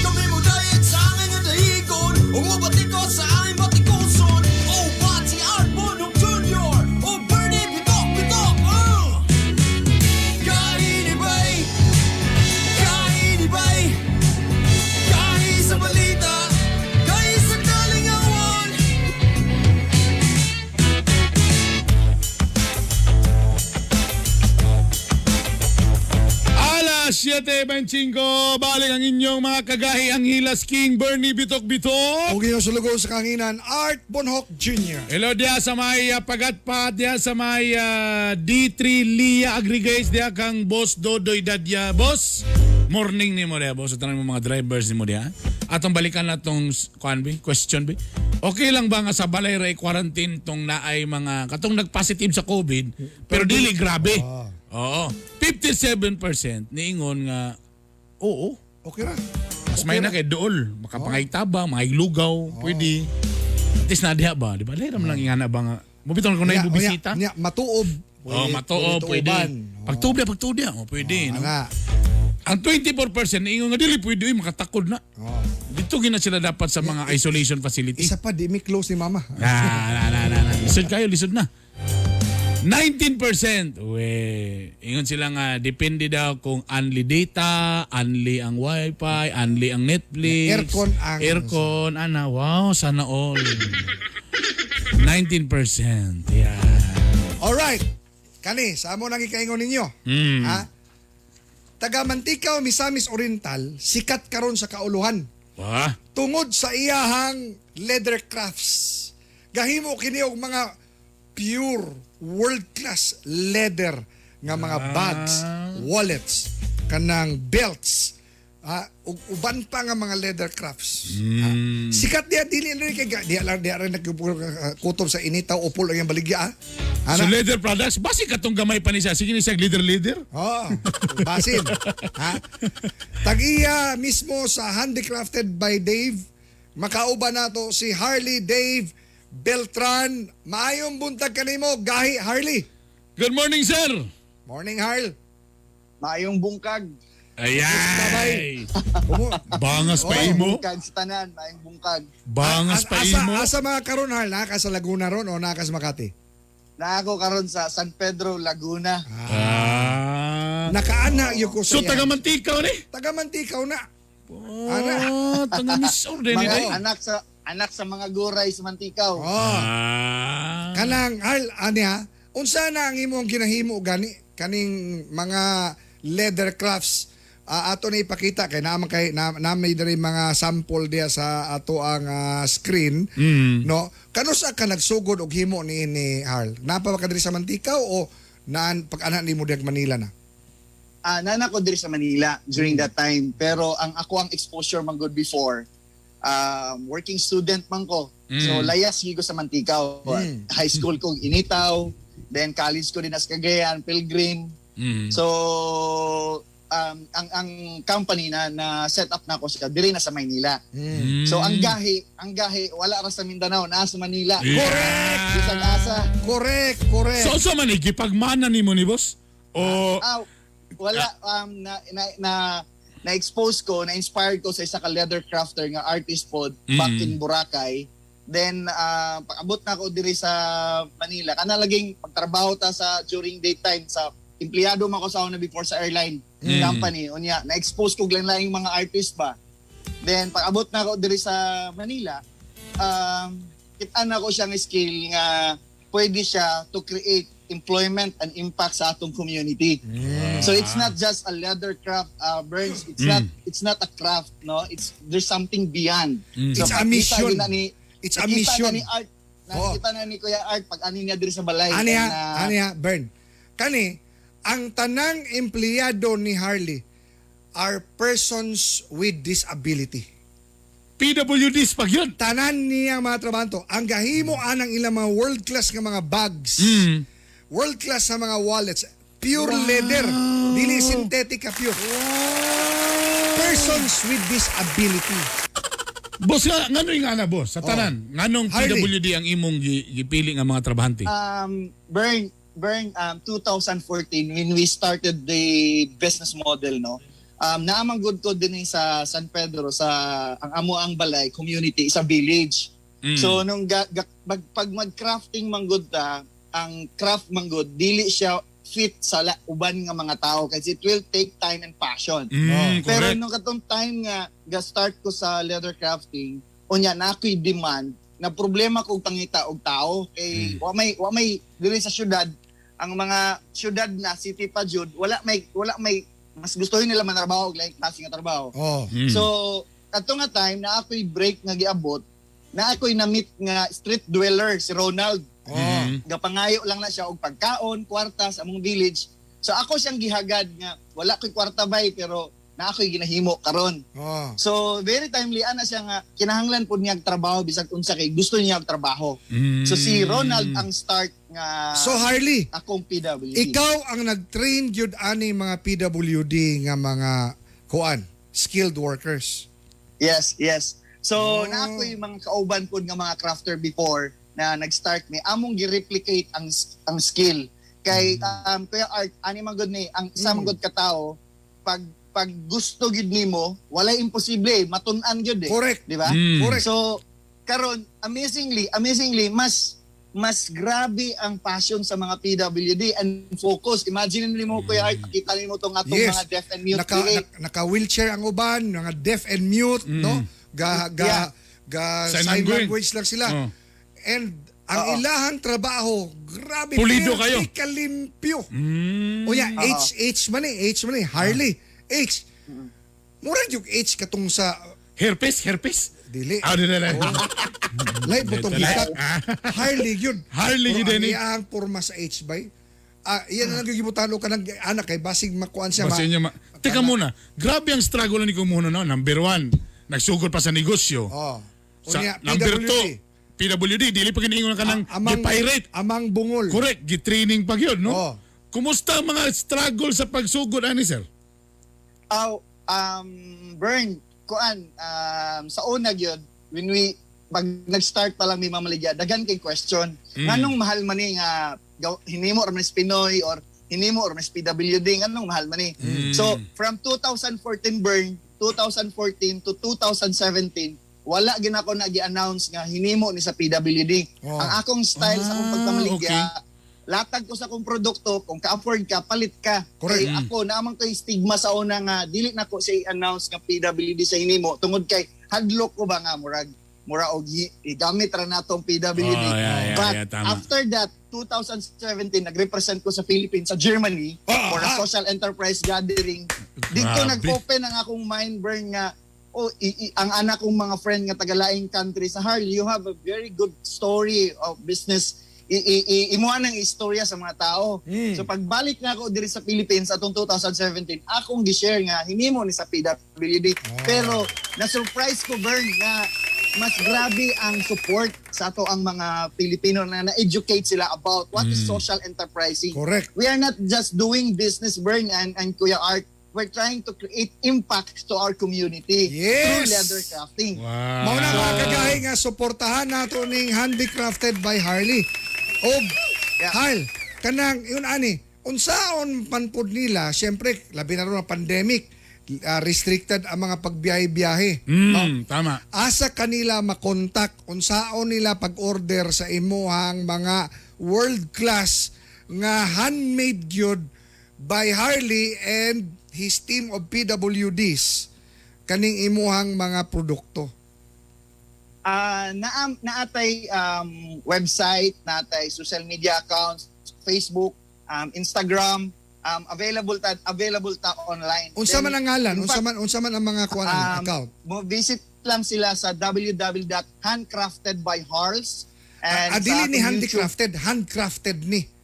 Kami mo diet sa angay nga dahigon. Ug mobatiko sa aming batikuson. Oh, Pati Art Bonhoc Jr. Oh, Bernie Bitok Bitok. Kainibay, kainibay, kahi sa balita, kahi sa kalingawan. Alas 7:25, balik ang inyong mga kagahi ang Hilas King Bernie Bitok Bitok. Ug inyong sulugoon sa kanginan, Art Bonhoc Jr. Hello diya sa may Pagatpat, diya sa may D3 Lia Aggregates, diya kang Boss Dodoy Dadya. Boss, morning ni mo diya, boss. Sa tanan mo mga drivers ni mo diya. Atong balikan na tong kuan bi, question bi. Okay lang ba nga sa balay ray quarantine tong naay mga katong nag-positive sa COVID pero dili grabe. Oo. 57% niingon nga oo. Okay ra. Mas may na kay dool, makapangaytabang, lugaw, pwede. At least na diha ba, di ba? Lera man lang ingana ba nga. Mubitong kung na Unya, ibubisita. unya, matuob. Oh, matuo, pwede. tuoban. Pagtubya, pagtubya, oh, pwede. No? Ana. Ang 24% niingon nga dili pwede, uy, makatakod na. Oh. Dito gina sila dapat sa mga isolation facility. Isa pa, di mi close ni mama. Ah, na, na, na, na. Lisod kayo, lisod na. 19%. We, ingon sila nga depende daw kung only data, only ang wifi, only ang Netflix. Aircon ang- Aircon, ana. Wow, sana all. 19%. Yeah. Alright. Kani, sa amo nang ikaingon ninyo. Ha? Taga Manticao, Misamis Oriental, sikat karon sa kauluhan. Wah. Tungod sa iyahang leather crafts. Gahimo kini og mga pure world class leather nga mga bags, wallets, kanang belts, ha, ug uban pa nga mga leather crafts. Ha. Sikat diya dili rin kay diya lang diya rin nagkutob sa initaw upol ang iyang baligya. Ah. So Ana? leather products, basi katong gamay pa ni siya. Sige ni siya leader-leader. Oo, basin. Ha? Tag-iya mismo sa Handicrafted by Dave, makauban nato si Harley Dave Beltran. Maayong buntag kanimo, gahi Harley. Good morning, sir. Morning, Harl. Maayong bungkag. Ayan. Kumu- Bangas pa Oh. imo. Bungkag sa tanan, maayong bungkag. Bangas pa asa, imo. asa mga karon Harl, naa ka sa Laguna ron o naa ka sa Makati? Na ako karon sa San Pedro, Laguna. Ah. Nakaana yung ko sa So taga Mantikaw ni. Taga Mantikaw na. Ana. Oh, taga Misor din Mga ni. anak sa mga guray sa Mantikaw. Oh. Ah. Kanang Harl, ani ha? Unsa na ang imong ginahimo gani kaning mga leather crafts? Ah, ato na ipakita kay naman kay na, na may diri mga sample diya sa ato ang screen, no? Kanusa ka nagsugod og himo ni ni Harl? Napa ba ka diri sa Mantikaw o naan pag anak nimo diag Manila na? Ah, nana ko diri sa Manila during that time, pero ang ako ang exposure man good before, working student man ko. So layas gyud ko sa Mantikaw. High school ko Initaw, then college ko din sa Cagayan, Pilgrim. So ang company na na set up na ako siya diri na sa Maynila. So ang gahi wala ra sa Mindanao, naa sa Manila. Correct. Bisag asa. Correct, correct. So unsa man ni gipagmana nimo ni boss? O Ah, wala na na na na-expose ko, na-inspired ko sa isa ka leather crafter nga artist pod back in Boracay. Then pag-abot na ako diri sa Manila, kana laging pagtrabaho ta sa during daytime sa empleyado man ko sa una before sa airline company. Unya, na-expose ko og laing mga artist ba. Then pag-abot na ako diri sa Manila, kitaan na ko siyang skill nga pwede siya to create employment and impact sa atong community. So it's not just a leather craft, Burns. It's not it's not a craft, no. It's there's something beyond. It's a pagkita mission. yun na ni, It's a nakita mission. Na ni Art, nakita na ni Kuya Art pag ani niya diri sa balay. Ani ha, And, ani ha, Bern. Kani, ang tanang empleyado ni Harley are persons with disability. PWDs pag yun. Tanan niya mga trabahanto. Ang gahimo anang ilang mga world class nga mga bags. World class sa mga wallets. Pure leather. Dili synthetic ka pure. Persons with disability. Boss, nga, ngano yung ana, boss? Sa tanan, nganong Oh. Harley. PWD ang imong gipili nga mga trabahante? Bern, 2014 when we started the business model, no, naamang good ko din eh sa San Pedro, sa ang amo ang balay community sa village. So nung pag mag-crafting manggod ta, ang craft manggod dili siya fit sa uban nga mga tao kasi it will take time and passion. Pero nung katong time nga ga-start ko sa leather crafting, unya na ako'y demand na problema kog pangita og tao kay wa may diri sa syudad, ang mga syudad na city pa jud, wala may mas gustuhin nila mantrabaho og like klase nga trabaho. So kadto nga time na ako'y break nga giabot, na ako'y na-meet nga street dweller si Ronald. Gapangayo lang na siya og pagkaon, kwarta sa among village. So ako siyang gihagad nga wala ko'y kwarta bay pero na ako'y ginahimo karon. So very timely ana siya nga kinahanglan pud niya og trabaho bisag unsa kay gusto niya og trabaho. So si Ronald ang start nga So Harley, akong PWD. Ikaw ang nag-train gyud ani mga PWD nga mga kuan, skilled workers. Yes. So na ako'y mga kauban pud nga mga crafter before na nag-start ni among gi-replicate ang skill. Kay Kuya Art, ani man gud ni ang isa man gud ka tawo, pag gusto gid nimo, walay imposible, matun-an gyud eh. Di ba? Correct. So karon amazingly mas mas grabe ang passion sa mga PWD and focus. Imagine nimo, Kuya Art, makita nimo tong atong mga deaf and mute Naka, diri. naka wheelchair ang uban, mga deaf and mute, no? Ga ga ga Sign sign language. language lang sila. And ang ilahang trabaho, grabe, Pulido kayo. Kalimpyo. O ya, H H man eh, H man eh, Harley. H. Mura yung H katong sa Herpes, herpes. Dili. Ah, dili, dili. Lain po tong gitak. Harley yun. Harley Pero yun, ang eh. iyang porma sa H bay. Ah, iyan na lang yung gibutalo ka ng anak kay basig makuan siya. Basta niya Teka muna, grabe ang struggle ni Kumuno, no? Number one, nagsugod pa sa negosyo. Oh. Sa Unya, number PWD. two, PWD, dili pa kiniingon ka ng Amang, pirate. Amang bungol. Correct, gitraining pa yun, no? Oh. Kumusta ang mga struggle sa pagsugod, ani sir? Aw, Bern, kuan, sa una gyud, when we, pag nag-start pa lang mi mamaligya, daghan kay question. Nganong mahal man ni nga hinimo or mas Pinoy or hinimo or mas PWD, nganong mahal man ni? So, from 2014, Bern, 2014 to 2017, wala ginako na gi-announce nga hinimo ni sa PWD. Ang akong style sa akong pagpamaligya, latag ko sa akong produkto, kung ka-afford ka, palit ka. Kay ako, naamang ko'y stigma sa una nga, dili na ko siya i-announce nga PWD sa hinimo, tungod kay hadlok ko ba nga, murag, mura og igamit ra na tong PWD. Oh, yeah, But yeah, tama. after that, 2017, nag-represent ko sa Philippines, sa Germany, for a social enterprise gathering. Dito Grabe. nag-open ang akong mind, Bern, nga, oh, ang anak kong mga friend nga tagalaing country sa Harley, you have a very good story of business. Imuha ng istorya sa mga tao. So pagbalik na ako diri sa Philippines atong 2017, akong gi-share nga hinimo ni sa PWD. Pero na-surprise ko, Bern, na mas grabe ang support sa ato ang mga Pilipino na na-educate sila about what is social enterprising. We are not just doing business, Bern and Kuya Art. We're trying to create impact to our community through leather crafting. Wow. Mao na mga kagahi nga suportahan nato ning handicrafted by Harley. Og Harl, kanang yun ani, unsaon man pud nila, syempre labi na ron ang pandemic, restricted ang mga pagbiyahe-biyahe. No? Tama. Asa kanila makontak, unsaon nila pag-order sa imuhang mga world class nga handmade gyud by Harley and his team of PWDs kaning imuhang mga produkto? Naatay website, naatay social media accounts, Facebook, Instagram, available ta online. Unsa Then, man ang ngalan? in Unsa fact, man ang mga kuan account? Mo visit lang sila sa www.handcraftedbyharls and Ah, sa dili ni atong handicrafted, handcrafted ni. YouTube.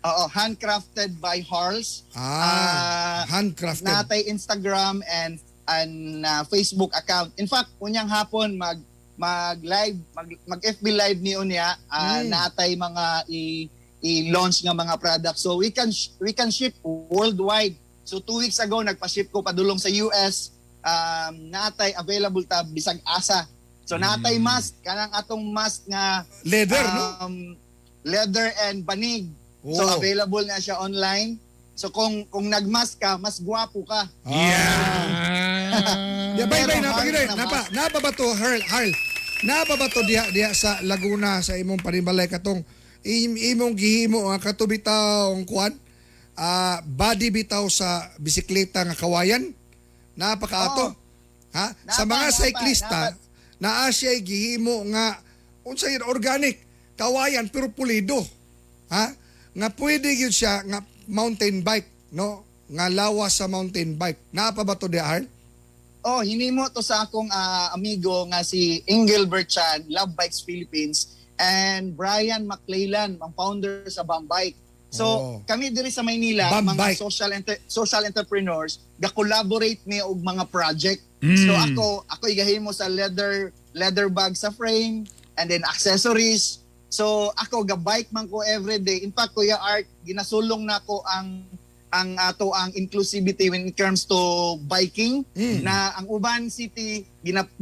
Oo, handcrafted by Harls. Ah, handcrafted. Natay Instagram and an Facebook account. In fact, unyang hapon mag mag live mag, mag FB live ni unya naatay mga i-launch nga mga products. So we can ship worldwide. So 2 weeks ago nagpa-ship ko padulong sa US. Naatay available ta bisag asa. So naatay mask, kanang atong mask nga Leather, no? Leather and banig. So available na siya online. So kung nagmask ka, mas gwapo ka. Yeah, bye Pero bye napa hard gid na napa napa ba to, Harl Harl? Napa ba to diha diha sa Laguna sa imong panimalay, katong imong gihimo nga kato bitaw kuan, body bitaw sa bisikleta nga kawayan? Napa kaato? Ha, sa Napa, mga napa, siklista napa. naa siya gihimo nga unsa yun, organic kawayan pero pulido, ha, nga pwede gyud siya nga mountain bike, no, nga lawas sa mountain bike. Naa pa ba to diha, Harl? Oh, hinimo to sa akong amigo nga si Engel Berchan, Love Bikes Philippines, and Brian McClellan, ang founder sa Bambike. So, kami diri sa Maynila, Bambike. mga social entrepreneurs, ga-collaborate mi og mga project. So ako ako igahimo sa leather leather bag sa frame and then accessories. So ako ga-bike man ko every day. In fact, Kuya Art, ginasulong nako ang ato ang inclusivity when it comes to biking, na ang uban city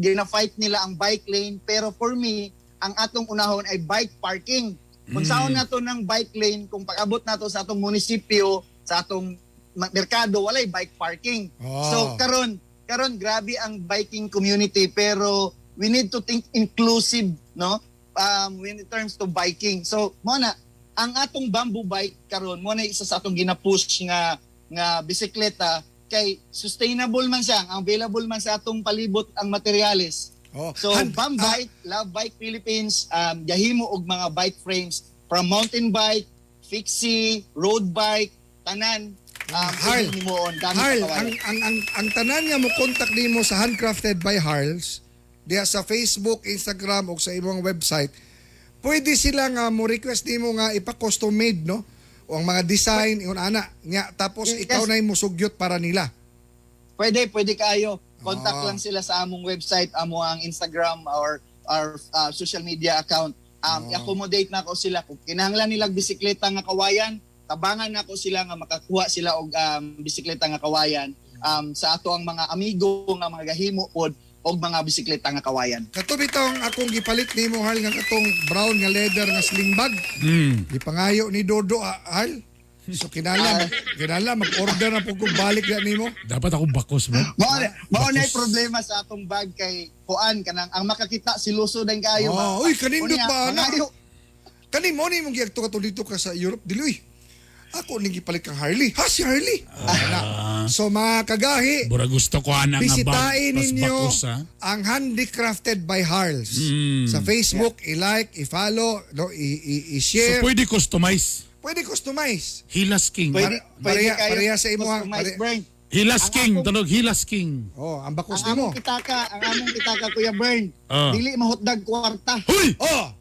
gina-fight nila ang bike lane, pero for me ang atong unahon ay bike parking. Kung saan nato ng bike lane kung pag-abot nato sa atong munisipyo, sa atong merkado, walay bike parking. So karon karon grabe ang biking community, pero we need to think inclusive, no, when it terms to biking. So mo na ang atong bamboo bike karon, mo na isa sa atong gina-push nga nga bisikleta kay sustainable man siya, ang available man sa atong palibot ang materyales. So Bam Bike, Love Bike Philippines, gahimo og mga bike frames from mountain bike, fixie, road bike, tanan. Harl, Pwede himuon gamit Harl, ang kawayan. ang tanan nga mo contact nimo sa Handcrafted by Harls diha sa Facebook, Instagram o sa imong website, pwede sila nga mo request nimo nga ipa-custom made, no? O ang mga design, ingon ana nya, tapos ikaw na yung musugyot para nila. Pwede, pwede kayo. Contact lang sila sa among website, amo ang Instagram or our social media account. I-accommodate na ko sila. Kung kinahanglan nila bisikleta nga kawayan, tabangan nako sila nga makakuha sila og bisikleta nga kawayan sa ato ang mga amigo nga mga gahimo pod og mga bisikleta nga kawayan. Kato bitong akong gipalit nimo, Harl, nga katong brown nga leather nga sling bag. Gipangayo ni Dodo, Harl. So kinahanglan kinahanglan mag-order na pud kog balik na nimo. Dapat ako bakos mo. Mao na problema sa atong bag kay kuan, kanang ang makakita si Luso din kayo ba. Oh, uy, kanindot Unya, ba ana? mangayo. Kani mo ni mong giagto kato dito ka sa Europe, dili uy. Ako ning gipalit kang Harley. Ha, si Harley. Ana. So mga kagahi, Bura gusto ko ana nga bag. bisitahin Tas ninyo bakos, ha? ang Handicrafted by Harls. Sa Facebook, i-like, i-follow, no, i-share. So pwede customize. Pwede customize. Hilas King. Pwede, pwede kayo Pareha sa imo, ha? customize, Bern. Hilas Ang King. Tunog Hilas King. Oh, ang bakos Ang nimo. among pitaka, Kuya Bern. Dili mahutdag kwarta. Huy! Oh,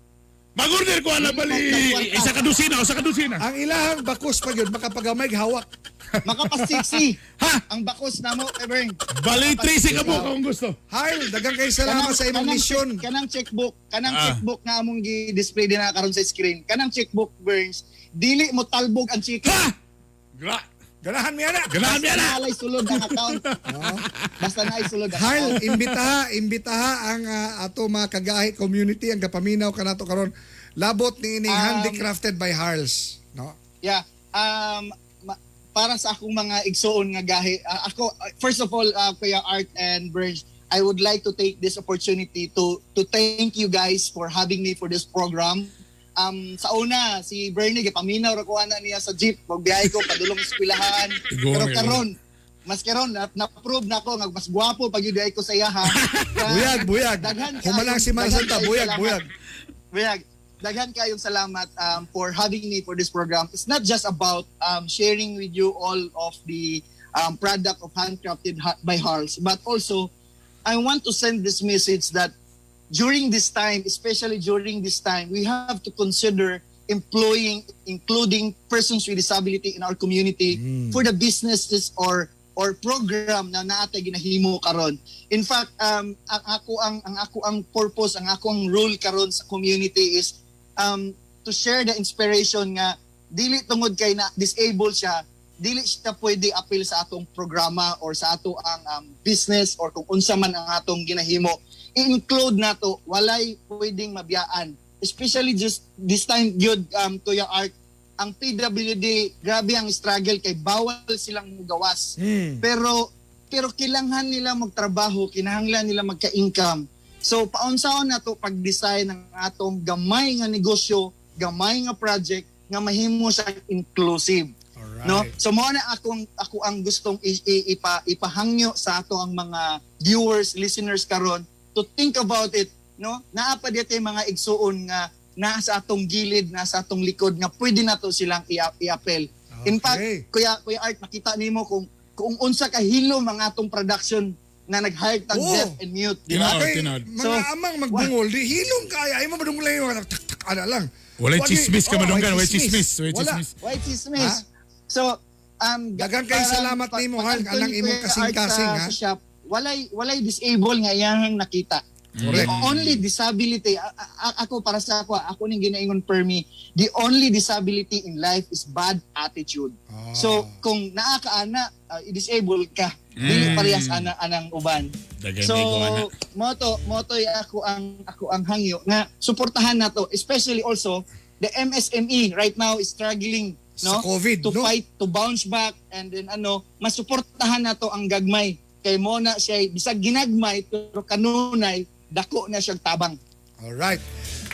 Mag-order ko ana bali. Isa ka dosina, isa ka dosina. Ang ilahang bakos pa gyud makapagamay hawak. Makapasiksi. Ha? Ang bakos namo, Kuya Bern. Bali 13 ka mo kung gusto. Harl, daghang kay salamat sa imong mission. Kanang checkbook, kanang checkbook nga among gi-display din na karon sa screen. Kanang checkbook, Burns, dili mo talbog ang check. Ha! Gra. Ganahan mi ana. Ganahan mi Basta ana. naay sulod ang account. Basta naay sulod ang Harl, account. imbitaha, imbitaha ang ato mga kagahi community ang gapaminaw kanato karon. Labot ni ini Handicrafted by Harls, no? Yeah. Para sa akong mga igsuon nga gahi, ako, first of all, Kuya Art and Burns, I would like to take this opportunity to thank you guys for having me for this program. Sa una, si Bernie, gipaminaw ra ko ana niya sa jeep. Magbiyahe ko padulong eskwelahan. Igor, Pero igor. karon, mas karon na-prove na ako nga mas gwapo pag yun ko sa iya, ha. Buyag, buyag. Daghan Humanang si daghan Santa, kayong buyag, salamat. buyag. Buyag. Daghan kayong salamat for having me for this program. It's not just about sharing with you all of the product of Handcrafted by Harls, but also I want to send this message that during this time, especially during this time, we have to consider employing, including persons with disability in our community for the businesses or or program na naatay ginahimo karon. In fact, ang ako ang purpose, ang ako ang role karon sa community is to share the inspiration nga dili tungod kay na disabled siya, dili siya pwede apil sa atong programa or sa ato ang business or kung unsa man ang atong ginahimo. I-include nato, walay pwedeng mabiyaan. Especially just this time gyud, Kuya Art, ang PWD, grabe ang struggle kay bawal silang mugawas. Pero pero kailangan nila magtrabaho, kinahanglan nila magka-income. So paunsaon nato pag-design ng atong gamay nga negosyo, gamay nga project nga mahimo siya inclusive. No? So mao na ako ang gustong ipahangyo sa ato ang mga viewers, listeners karon to think about it, no? Naa pa dito mga igsuon nga naa sa atong gilid, naa sa atong likod nga pwede nato silang i-appeal. In fact, Kuya Art, makita nimo kung unsa ka hilom ang atong production na nag-hire tag deaf and mute, di ba? Kay, mga amang magbungol, di hilom kaya. Ay mo madungol lang yung tak tak ana lang. Walay Wagi- chismis ka Oh, madunggan, walay walay chismis, walay Wala. chismis. Walay chismis. So, Daghang kay parang salamat nimo, Hal, pag-adto anang ni imong Kuya Art kasing-kasing, ha? sa shop, walay disable nga iyang nakita. Correct. The only disability, ako para sa ako, ako ning ginaingon per me, the only disability in life is bad attitude. So, kung naa ka ana, disable ka, dili parehas ana anang uban. Daghan So, may gawa na. moto ako ang hangyo nga suportahan nato, especially also the MSME right now is struggling, no, Sa COVID, to no? fight to bounce back and then ano, masuportahan nato ang gagmay kay mo na siya bisag ginagmay pero kanunay dako na siyang tabang. Alright.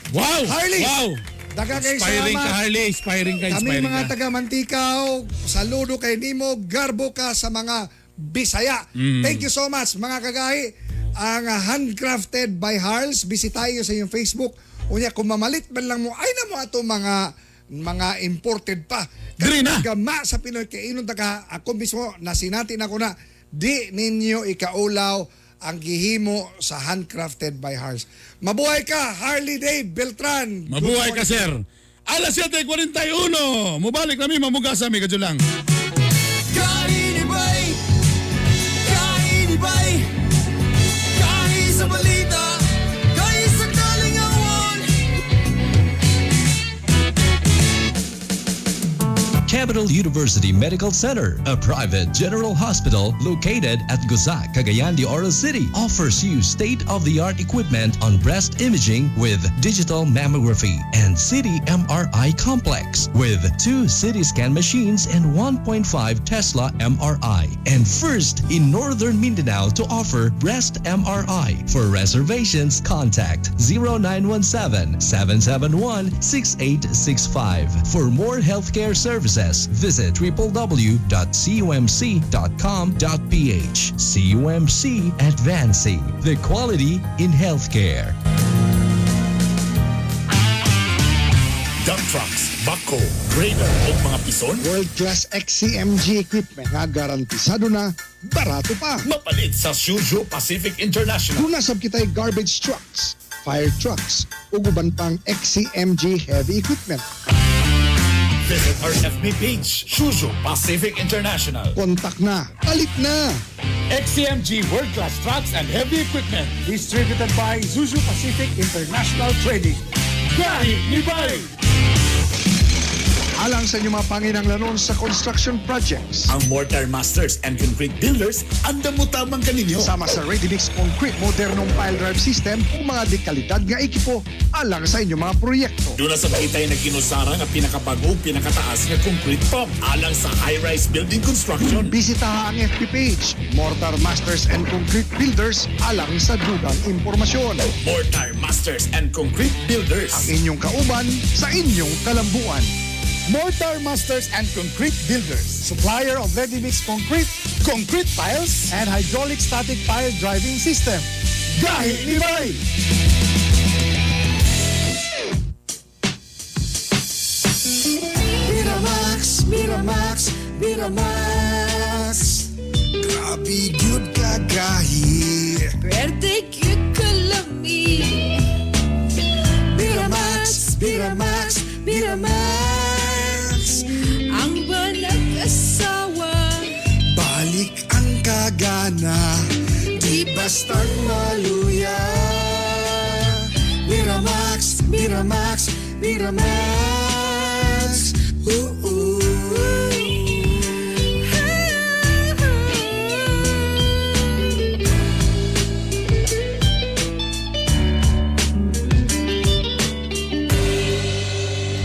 Wow! Harley! Wow! Daghang kay Inspiring ka, salamat. Harley. Inspiring ka, Kami inspiring mga ka. taga Manticao, saludo kay nimo, garbo ka sa mga Bisaya. Thank you so much, mga kagahi. Ang Handcrafted by Harls, bisitayo sa inyong Facebook. Unya kung mamalit man lang mo, ay na mo ato mga imported pa. Diri na. Gama sa Pinoy kay inon ta ka, ako mismo nasinati na ko na di ninyo ikaulaw ang gihimo sa Handcrafted by Harls. Mabuhay ka, Harley Dave Beltran. Good Mabuhay ka, morning. sir. Alas 7:41. Mubalik kami, mamugasa mi kadyo lang. Kainibay, kainibay, kahi sa balita, kahi sa kalingawan. Capital University Medical Center, a private general hospital located at Gusa, Cagayan de Oro City, offers you state-of-the-art equipment on breast imaging with digital mammography and CT MRI complex with two CT scan machines and 1.5 Tesla MRI. And first in Northern Mindanao to offer breast MRI. For reservations, contact 0917 771 6865. For more healthcare services, visit www.cumc.com.ph. CUMC, advancing the quality in healthcare. Dump trucks, backhoe, grader o mga pison. World-class XCMG equipment nga garantisado na, barato pa. Mapalit sa Suzhou Pacific International. Duna sab kitay garbage trucks, fire trucks, ug uban pang XCMG heavy equipment. Visit our FB page, Suzhou Pacific International. Kontak na, palit na! XCMG World Class Trucks and Heavy Equipment. Distributed by Zuzu Pacific International Trading. Gahi ni Bay! Alang sa inyong mga panginanglanon sa construction projects. Ang Mortar Masters and Concrete Builders, andam mo tamang kaninyo. Sama sa Ready Mix Concrete, modernong pile drive system ug mga dekalidad nga ekipo alang sa inyong mga proyekto. Duna sab kitay nagkinusara nga pinakabago pinakataas nga concrete pump alang sa high-rise building construction. Bisitaha ang FB page, Mortar Masters and Concrete Builders, alang sa dugang impormasyon. Mortar Masters and Concrete Builders. Ang inyong kauban sa inyong kalambuan. Mortar Masters and Concrete Builders. Supplier of ready mix concrete, concrete piles, and hydraulic static pile driving system. Gahi ni Bay! Miramax, Miramax, Miramax. Grabe gyud kagahi. Pwerte gyud kalami. Miramax, Miramax, Miramax. Ang banag asawa. Balik ang Ana, di bastang maluya. Miramax, Miramax, Miramax. Ooh, ooh.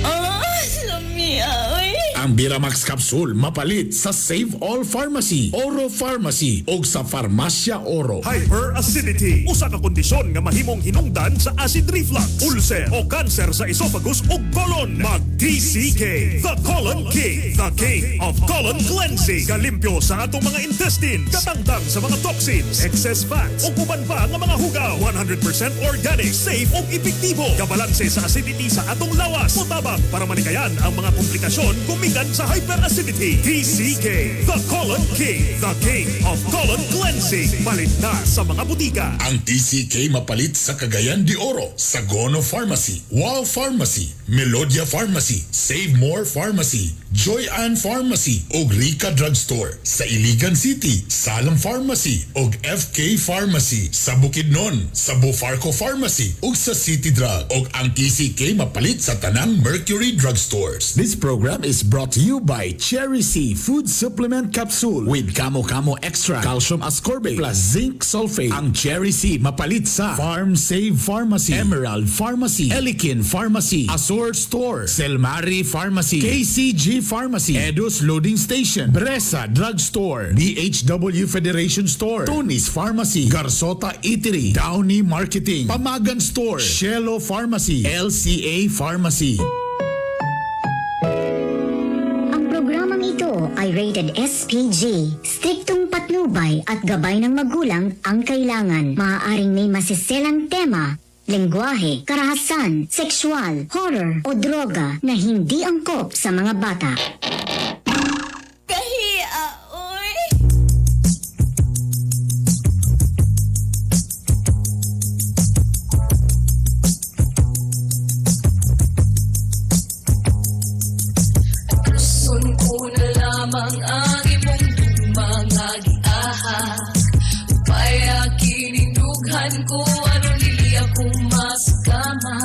Ah, lamia, oy. Ang Biramax Capsule mapalit sa Save All Pharmacy, Oro Pharmacy o sa Farmacia Oro. Hyperacidity, usa ka kondisyon nga mahimong hinungdan sa acid reflux, ulcer o cancer sa esophagus ug colon. Mag TCK, The Colon King, the King of Colon Cleansing. Kalimpyo sa atong mga intestines, katangtang sa mga toxins, excess fats ug uban pa nga mga hugaw. 100% organic, safe ug epektibo. Kabalanse sa acidity sa atong lawas. Mutabang para manikayan ang mga komplikasyon gumikan sa hyperacidity. TCK, The Colon King, the King of Colon Cleansing. Palit na sa mga butika. Ang TCK mapalit sa Cagayan de Oro, sa Gono Pharmacy, Wow Pharmacy, Melodia Pharmacy, Save More Pharmacy, Joy Ann Pharmacy ug Rica Drugstore. Sa Iligan City, Salam Pharmacy ug FK Pharmacy. Sa Bukidnon, sa Bufarco Pharmacy ug sa City Drug. Ug ang TCK mapalit sa tanang Mercury Drugstores. This program is brought to you by Cherry C Food Supplement Capsule with Kamo Kamo Extra, Calcium Ascorbate plus Zinc Sulfate. Ang Cherry C mapalit sa Farm Save Pharmacy, Emerald Pharmacy, Elikin Pharmacy, Azure Store, Selmari Pharmacy, KCG Pharmacy, Edos Loading Station, Bresa Drugstore, BHW Federation Store, Tony's Pharmacy, Garsota Eatery, Downey Marketing, Pamagan Store, Shelo Pharmacy, LCA Pharmacy. Ang programang ito ay rated SPG. Striktong patnubay at gabay ng magulang ang kailangan. Maaaring may masiselang tema, lengguwahe, karahasan, sexual, horror o droga na hindi angkop sa mga bata. Kahia, oy. Gusto ko na lamang ang imong mga giahak. Upaya kining dughan ko aron dili ako masugama.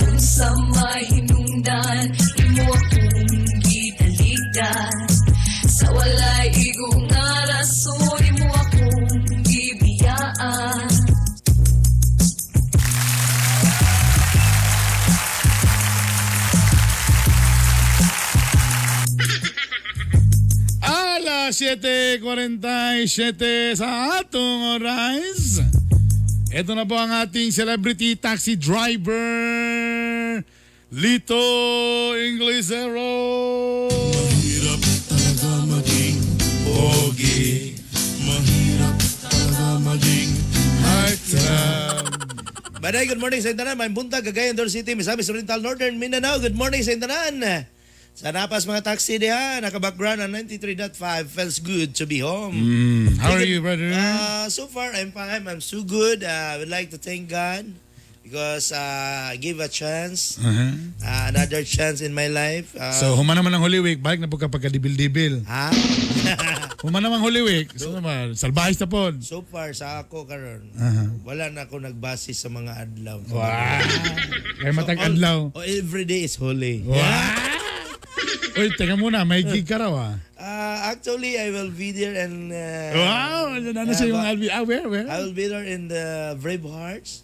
Unsa may hinungdan imo akong gitaligdan. Sa walay igo nga rason imo akong gibiyaan. Alas 7:47 sa atong oras. Ito na po ang ating celebrity taxi driver, Lito Inglesero. Mahirap talaga maging pogi. Mahirap talaga maging heartthrob. Baday, good morning sa intanan. Maayong buntag, Cagayan de Oro City, Misamis Oriental, Northern Mindanao. Good morning sa intanan. Sa napas mga taxi diha, naka-background ang 93.5. Feels good to be home. How are you, brother? So far, I'm fine. I'm so good. I would like to thank God because give a chance, another chance in my life. So, human naman ang Holy Week, balik na po kapag kadibil-dibil. Ha? Human naman Holy Week, so naman, salbahis na po. So far, sa ako karon, wala na ako nagbase sa mga adlaw. Wow. Kaya matag adlaw. Oh, every day is holy. Wow. Uy, teka muna, may gig ka raw ah. Actually, I will be there and Wow, ano na siya yung Albi? Ah, where? I will be there in the Brave Hearts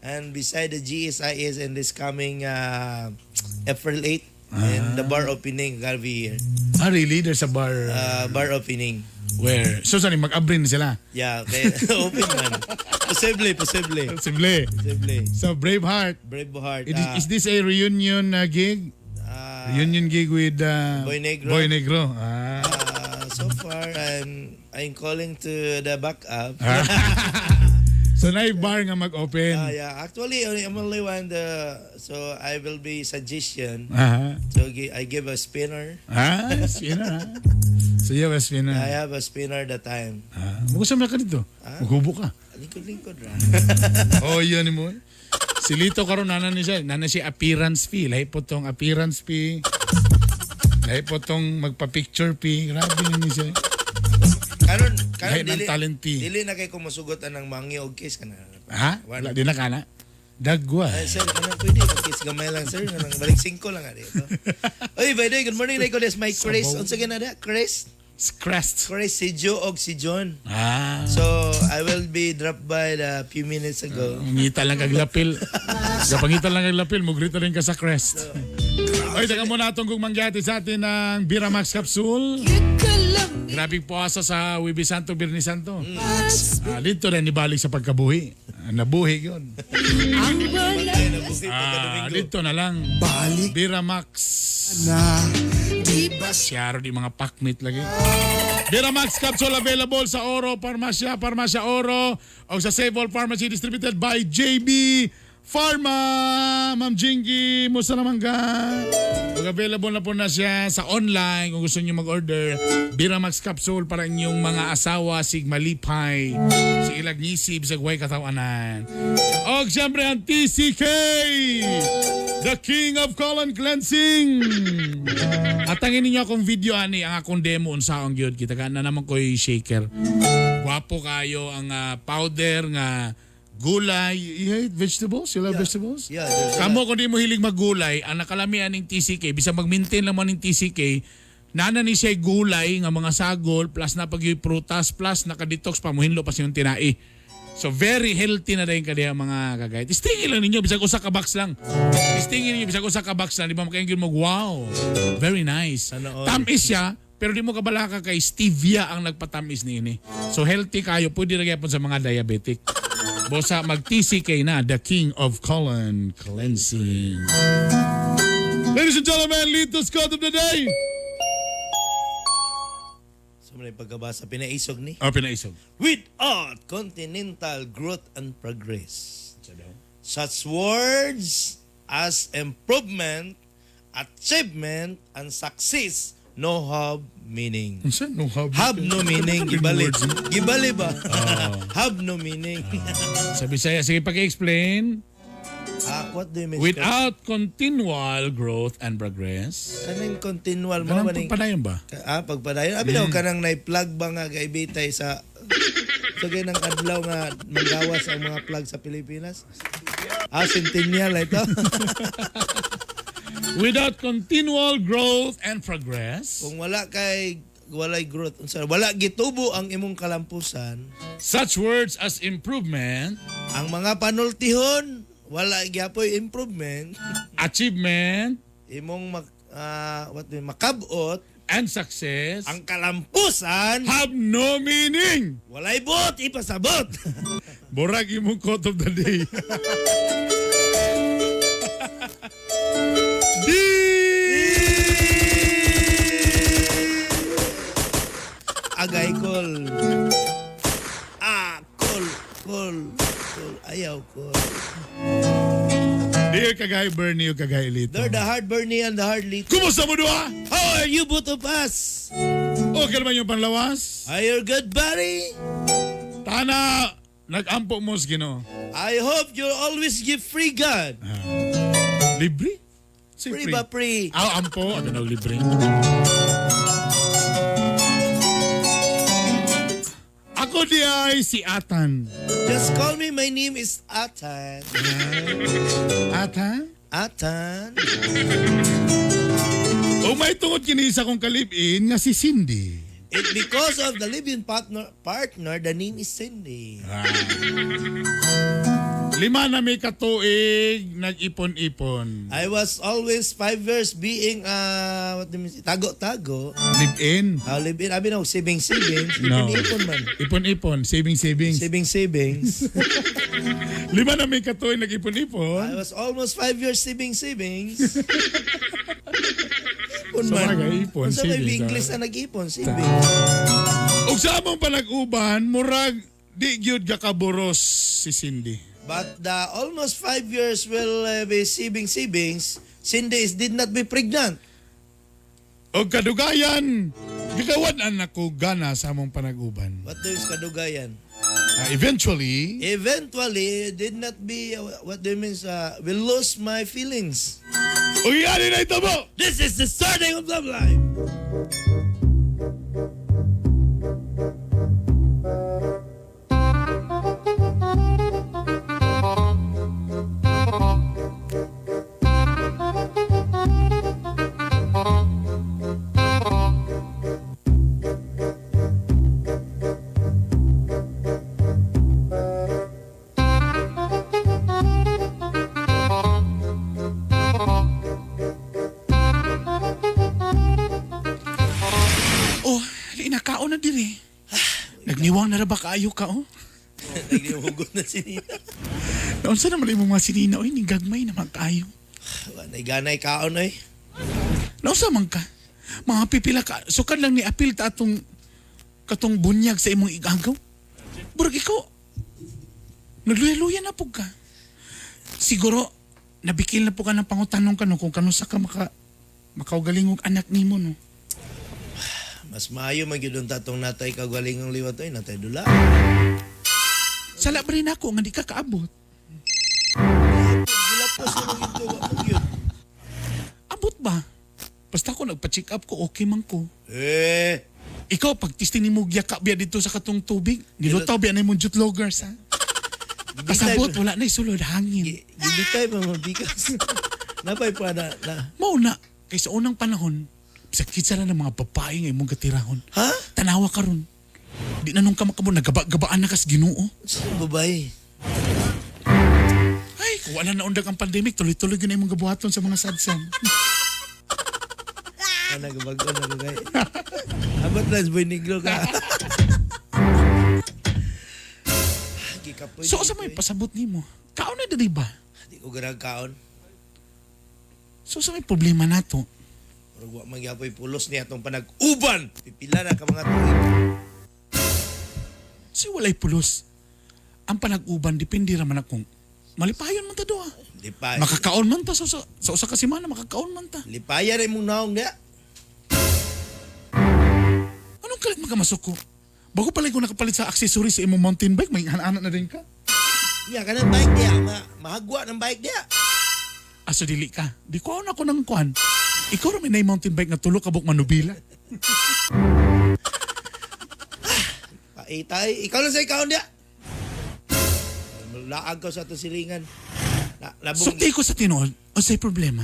and beside the GSIS in this coming April 8 and the bar opening gonna be here. Ah, really? There's a bar? Bar opening. Where? So, saan, mag-abri na sila? Yeah, okay. Open man. Posible, posible. Posible. Posible. So, Braveheart. Braveheart. Is this a reunion gig? Reunion gig with Boy Negro. Boy Negro. Ah. So far, I'm calling to the backup. So, na bar nga mag-open. Yeah, actually, I'm only one. The so I will be suggestion. So I give a spinner. Ah, spinner. Ah. So you have a spinner. I have a spinner that time. Ah, Magusto mo ka dito. Maghubo ka. Lingkod-lingkod ra. Oh, yun mo. Si Lito karon nana ni siya, nana siya appearance fee. Lahi po tong appearance fee. Lahi po tong magpa-picture fee. Grabe ni siya. Karon karon Lahi ng talent tea. Dili na kay kumusugot anang mangyo og kiss kana. Ha? Wala di na kana. Dagwa. Ay, sir, kanang pwede mag-kiss gamay lang sir, kanang balik 5 lang dito. Oy, by the way, good morning Rico, des my Chris. Sabaw. Unsa gina da? Chris? Crest. Chris si Joe og si John. Ah. So, I will be dropped by the few minutes ago. Ngita lang kag lapil. Gapangita lang kag lapil, mugrito rin ka sa crest. Oy, taga muna atong kung mangyati sa atin ng Biramax Capsule. Grabe puasa sa Wibi Santo, Birni Santo. Ah, dito rin ibalik sa pagkabuhi. Ah, nabuhi yun. Ah, dito na lang. Balik Biramax. na. Di ba Siyaro di mga pakmit lagi. Biramax Capsule available sa Oro Parmasya, Parmasya Oro o sa Save All Pharmacy distributed by JB Pharma. Ma'am Jinky, musta naman ka? Ug available na po na siya sa online kung gusto niyo mag-order. Biramax Capsule para inyong mga asawa, sig malipay, si ilag nisib sa guway katawanan. Og siyempre ang TCK, the king of colon cleansing. Atangin ninyo akong video ani ang akong demo unsaon gyud kita ka na naman ko'y shaker. Gwapo kayo ang powder nga gulay. You hate vegetables? You love vegetables? Yeah, there's a Kamo kung di mo hilig maggulay, ang nakalamian ning TCK, bisan mag-maintain lang mo ning TCK, nana ni siya gulay nga mga sagol, plus na pag prutas, plus naka-detox pa, muhinlo pa siyang tinai. So very healthy na rin kaniya mga kagayat. Istingin lang ninyo, bisag usa ka box lang. Istingin ninyo, bisag usa ka box lang. Di ba makaingin mo, wow, very nice. Sana all. Tamis siya, pero di mo kabalaka kay stevia ang nagpatamis niini. So healthy kayo, pwede ra gyapon sa mga diabetic. Bosa mag-TCK na, the king of colon cleansing. Ladies and gentlemen, Lito's Quote of the Day! So, may pagkabasa, pinaisog ni. Oh, pinaisog. Without continental growth and progress. Such words as improvement, achievement, and success no have meaning. Unsa? No have, Have no meaning. Gibali. Words. Oh. Gibali ba? Have no meaning. Sa Bisaya, sige paki-explain. Ah, what do you mean? Without continual growth and progress. Kanang continual mo Kanang ba ning- pagpadayon ba? Ah, pagpadayon. Abi daw kanang nai-plug ba nga gaibitay sa so ng adlaw nga manggawas ang mga plug sa Pilipinas? Ah, centennial ito. Without continual growth and progress, Kung wala kay walay growth, unsa wala gitubo ang imong kalampusan, such words as improvement, ang mga panultihon wala gyapoy improvement, achievement, imong mak, what do you, makabot and success ang kalampusan have no meaning. Walay bot ipasabot. Borag imong quote of the day. Agay kol. Ah, kol, kol, kol. Ayaw kol. Dear Kagay Bernie o Kagay Lito. They're the hard Bernie and the hard Lito. Kumusta mo duha? How are you both of us? Okay naman yung panlawas? Are you good, buddy? Tana, nag-ampo mo sa Ginoo. I hope you always give free God. Libre? Si Free ba free? Ah, ampo. Ano na libre? Ako di ay si Atan. Just call me. My name is Atan. Atan? Atan. O may tungod kini sa kong kalibin nga si Cindy. It because of the living partner, the name is Cindy. Ah. 5 na may katuig, nag-ipon-ipon. I was always 5 years being, what do you mean? Tago-tago. Live-in. Live-in. Abi na, saving-savings. No. Ipon-ipon man. Ipon-ipon, saving-savings. Saving-savings. 5 na may katuig, nag-ipon-ipon. I was almost 5 years saving-savings. Ipon So, man. mga ipon, Unsa may savings, English ah. na nag-ipon, savings. Ug sa among panag-uban, murag di gyud gakaburos si Cindy. But the almost 5 years will be saving savings, Cindy is did not be pregnant. Og kadugayan, gigawad-an nako gana sa among panag-uban. What is kadugayan? Eventually, Eventually, did not be, what do you mean, will lose my feelings. Uy, ano na ito mo? This is the starting of love life. diri? Nagniwang na ra ba kaayo ka, oh? Nagnihugot na si Nina. Naunsa naman imong mga sinina, oy, ning gagmay naman kaayo. Naiganay kaon oy. Naunsa man ka? Mga pipila ka, sukad lang ni apil ta atong katong bunyag sa imong igagaw. Burag ikaw, nagluya-luya na po ka. Siguro, nabikil na po ka ng pangutanong ka no, kung kanusa ka makaugalingog anak nimo no. Mas maayo man gyud unta tong natay kagalingang liwat oy, natay dula. Sala ba rin ako nga di ka kaabot? Gilapos na gyud to, wa man gyud. Abot ba? Basta ako nagpa-check up ko, okay man ko. Eh, Ikaw, pag testing ni mo gyaka biya dito sa katong tubig, nilutaw biya na imong jutloggers ha. Pasabot, wala na isulod hangin. Gibitay pa mo bikas. Napay pa na, na. Mao na, kay sa unang panahon, sakit sila ng mga babae nga imong gatirahon. Ha? Tanawa karon. Di na nung ka makabon, nagaba-gabaan na kas Ginoo. Sino babae? Ay, kung wala na undag ang pandemic, tuloy-tuloy yun na imong gabuhaton sa mga sadsan. Ah, nagabago na bagay. Abot lang boy negro ka. Gikapoy. So, sa may pasabot nimo? Kaon na diri ba? Di ko ganang kaon. So, sa may problema nato? Murag wa man gyapoy pulos niya atong panag-uban. Pipila na ka mga tuig. Si walay pulos. Ang panag-uban, depende ra man akong malipayon man ta doa. Lipay. Makakaon man ta sa usa ka semana, makakaon man ta. Lipaya ra imong naong niya. Anong kalit makamasuko? Bago pala ko nakapalit sa accessories sa imong mountain bike, may anak na din ka. Nya kanang bike diya, mahagwa ng bike diya. Aso dili ka. Di ko ako ng kuan. Ikaw ra may mountain bike nga tulo ka buok manubila. Paitay, ikaw lang sa ikaw niya. Laag ka sa atong silingan. Labong. Sukti ko sa tinuod, unsay problema?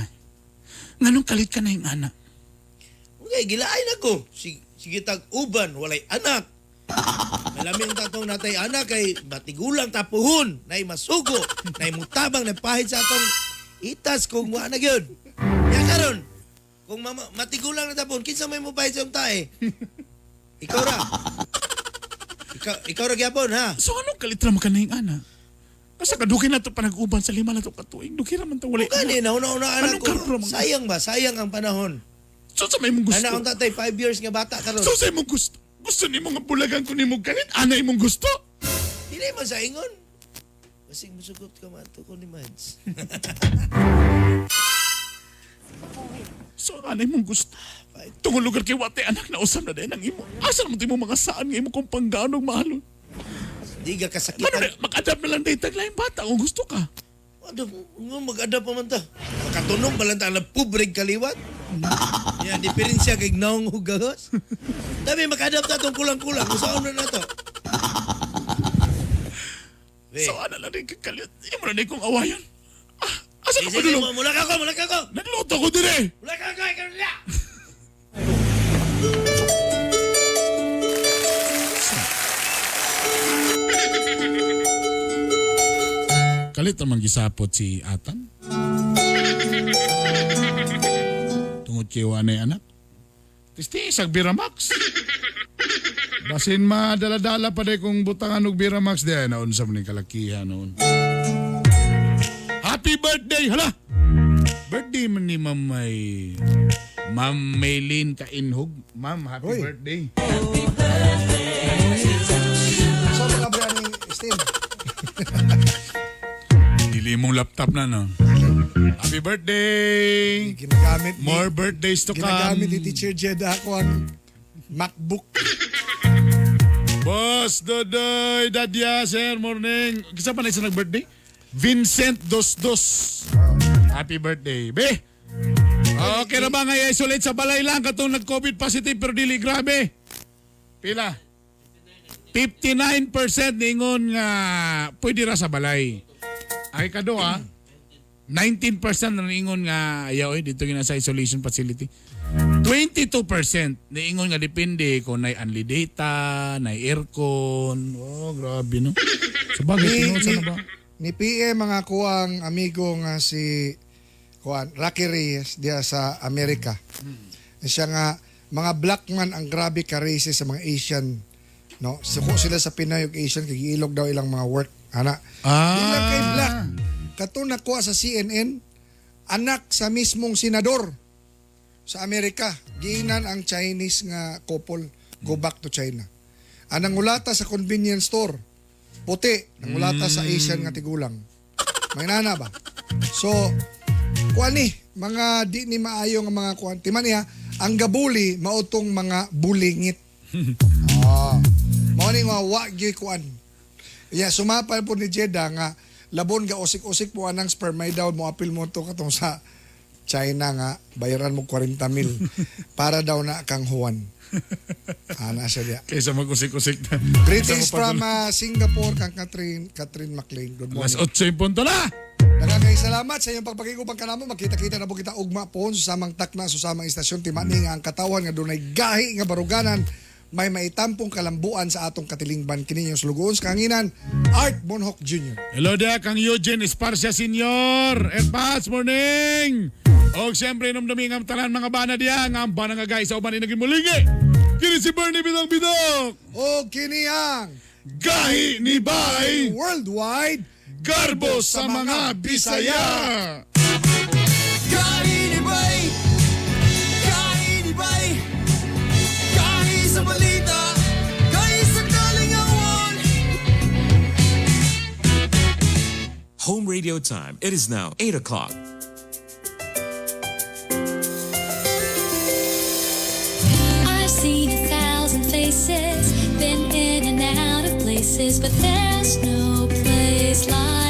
Nganong kalit ka na yung anak? Okay, gilaay na ko. Sige tag uban, walay anak. Malami ang tatong natay anak kay batigulang tapuhon, nay masugo, nay mutabang, nay pahid sa atong itas kung wa na gyud. Ya karon, kung matigulang na tapon, kinsa may mupahid sa tae? Ikaw ra. Ikaw ra gyapon ha. So anong kalit ra man ka na yung anak? Kasi kaduki na to panag-uban sa 5 na to katuig. Duki ra man ta walay. Gani na una-una anak Anong ko. Sayang ba? Sayang ang panahon. So sa may mong gusto. Ana ang tatay 5 years nga bata karon. So sa imong gusto. Gusto nimo nga bulagan ko nimo kalit ana imong gusto. Dili man sa ingon. Basig musugot ka man to ko ni Mads. So ana imong gusto. Tungod lugar kay wate anak na usab na din ang imo. Asa naman imo mga saan nga imo kong pangganog mahalon. Di ka kasakitan. Ano mag-adapt na lang day taglaing bata kung gusto ka. Ano, mag-adapt pa man ta. Makatunong ba lang ta ang pobre kaliwat? Yan, diferensya kay naong hugagos. Dami mag-adapt ta tong kulang-kulang. Usaon na na to. So ana lang din kakalit. Imo na kong awayan. Asa ka Sige, sige, padulong? mula ka ko, mula ka ko. Nagluto ko dire. Mula ka ko, ikaw na. Kalit naman gisapot si Atan. Tungod kay Wanay anak. Tisti, isang Biramax. Basin madala-dala pa day kung butangan og Biramax di ay naon sa mga kalakihan noon. Happy birthday! Hala! Birthday man ni Ma'am may Ma'am Maylene Kainhog. Ma'am, happy Hoy. birthday. So mga brani, Steve. Dili mong laptop na, no? Happy birthday! Ginagamit More birthdays to come. Ginagamit ni Teacher Jed ako ang MacBook. Boss Dodoy, Dadya, sir, morning. Kisa pa na isa nag-birthday? Vincent Dos Dos. Happy birthday. Be! Okay na ba nga i-isolate sa balay lang katong nag-COVID positive pero dili grabe? Pila? 59% ningon nga pwede ra sa balay. Ay kado ah. 19% na niingon nga ayaw eh dito gina sa isolation facility. 22% niingon nga depende kung nay unli data, nay aircon. Oh, grabe no. Sa bagay tinuod sa na ba? Ni PM mga kuang amigo nga si kuan Rocky Reyes diya sa Amerika. Siya nga Mga black man ang grabe ka racist sa mga Asian. No, suko sila sa Pinoy ug Asian kay giilog daw ilang mga work ana. Di lang kay black. Kato nakuha sa CNN, anak sa mismong senador sa Amerika, giinan ang Chinese nga couple go back to China. Ang nangulata sa convenience store, puti, nangulata sa Asian nga tigulang. May nana ba? So, kuan ni, mga di ni maayo nga mga kuan. Timan niya, ang gabuli mautong mga bulingit. Ah. Mao ni nga wa gyud kuan. Yeah, sumapal po ni Jeda nga labon ga usik-usik po anang sperm may daw mo apil mo to katong sa China nga bayaran mo 40 mil para daw na kang Juan. Ana siya diya. Kaysa mag-usik-usik na. Greetings from Singapore kang Catherine Catherine McLean. Good morning. Alas 8 punto na! Daghang salamat sa inyong pagpakigupang kanamo. Magkita-kita na po kita ugma po sa samang takna, sa samang istasyon. Timani nga ang katawan nga dunay gahi nga baruganan may maitampong kalambuan sa atong katilingban kini inyong sulugoon sa kahanginan Art Bonhoc Jr. Hello there, kang Eugene Esparcia Senior. Erpas, morning! Og siyempre, inomdumi nga tanan mga bana diya, nga ang bana nga guys, sa uban ni naging mulingi. Kini si Bernie Bidong Bidok! O kini ang Gahi ni Bay! Worldwide Garbo sa mga Bisaya! Kainibay! Kainibay! Kahi sa balita! Kahi sa kalingawan! Home radio time. It is now 8 o'clock. I've seen a thousand faces, been in and out of places, but there's no place like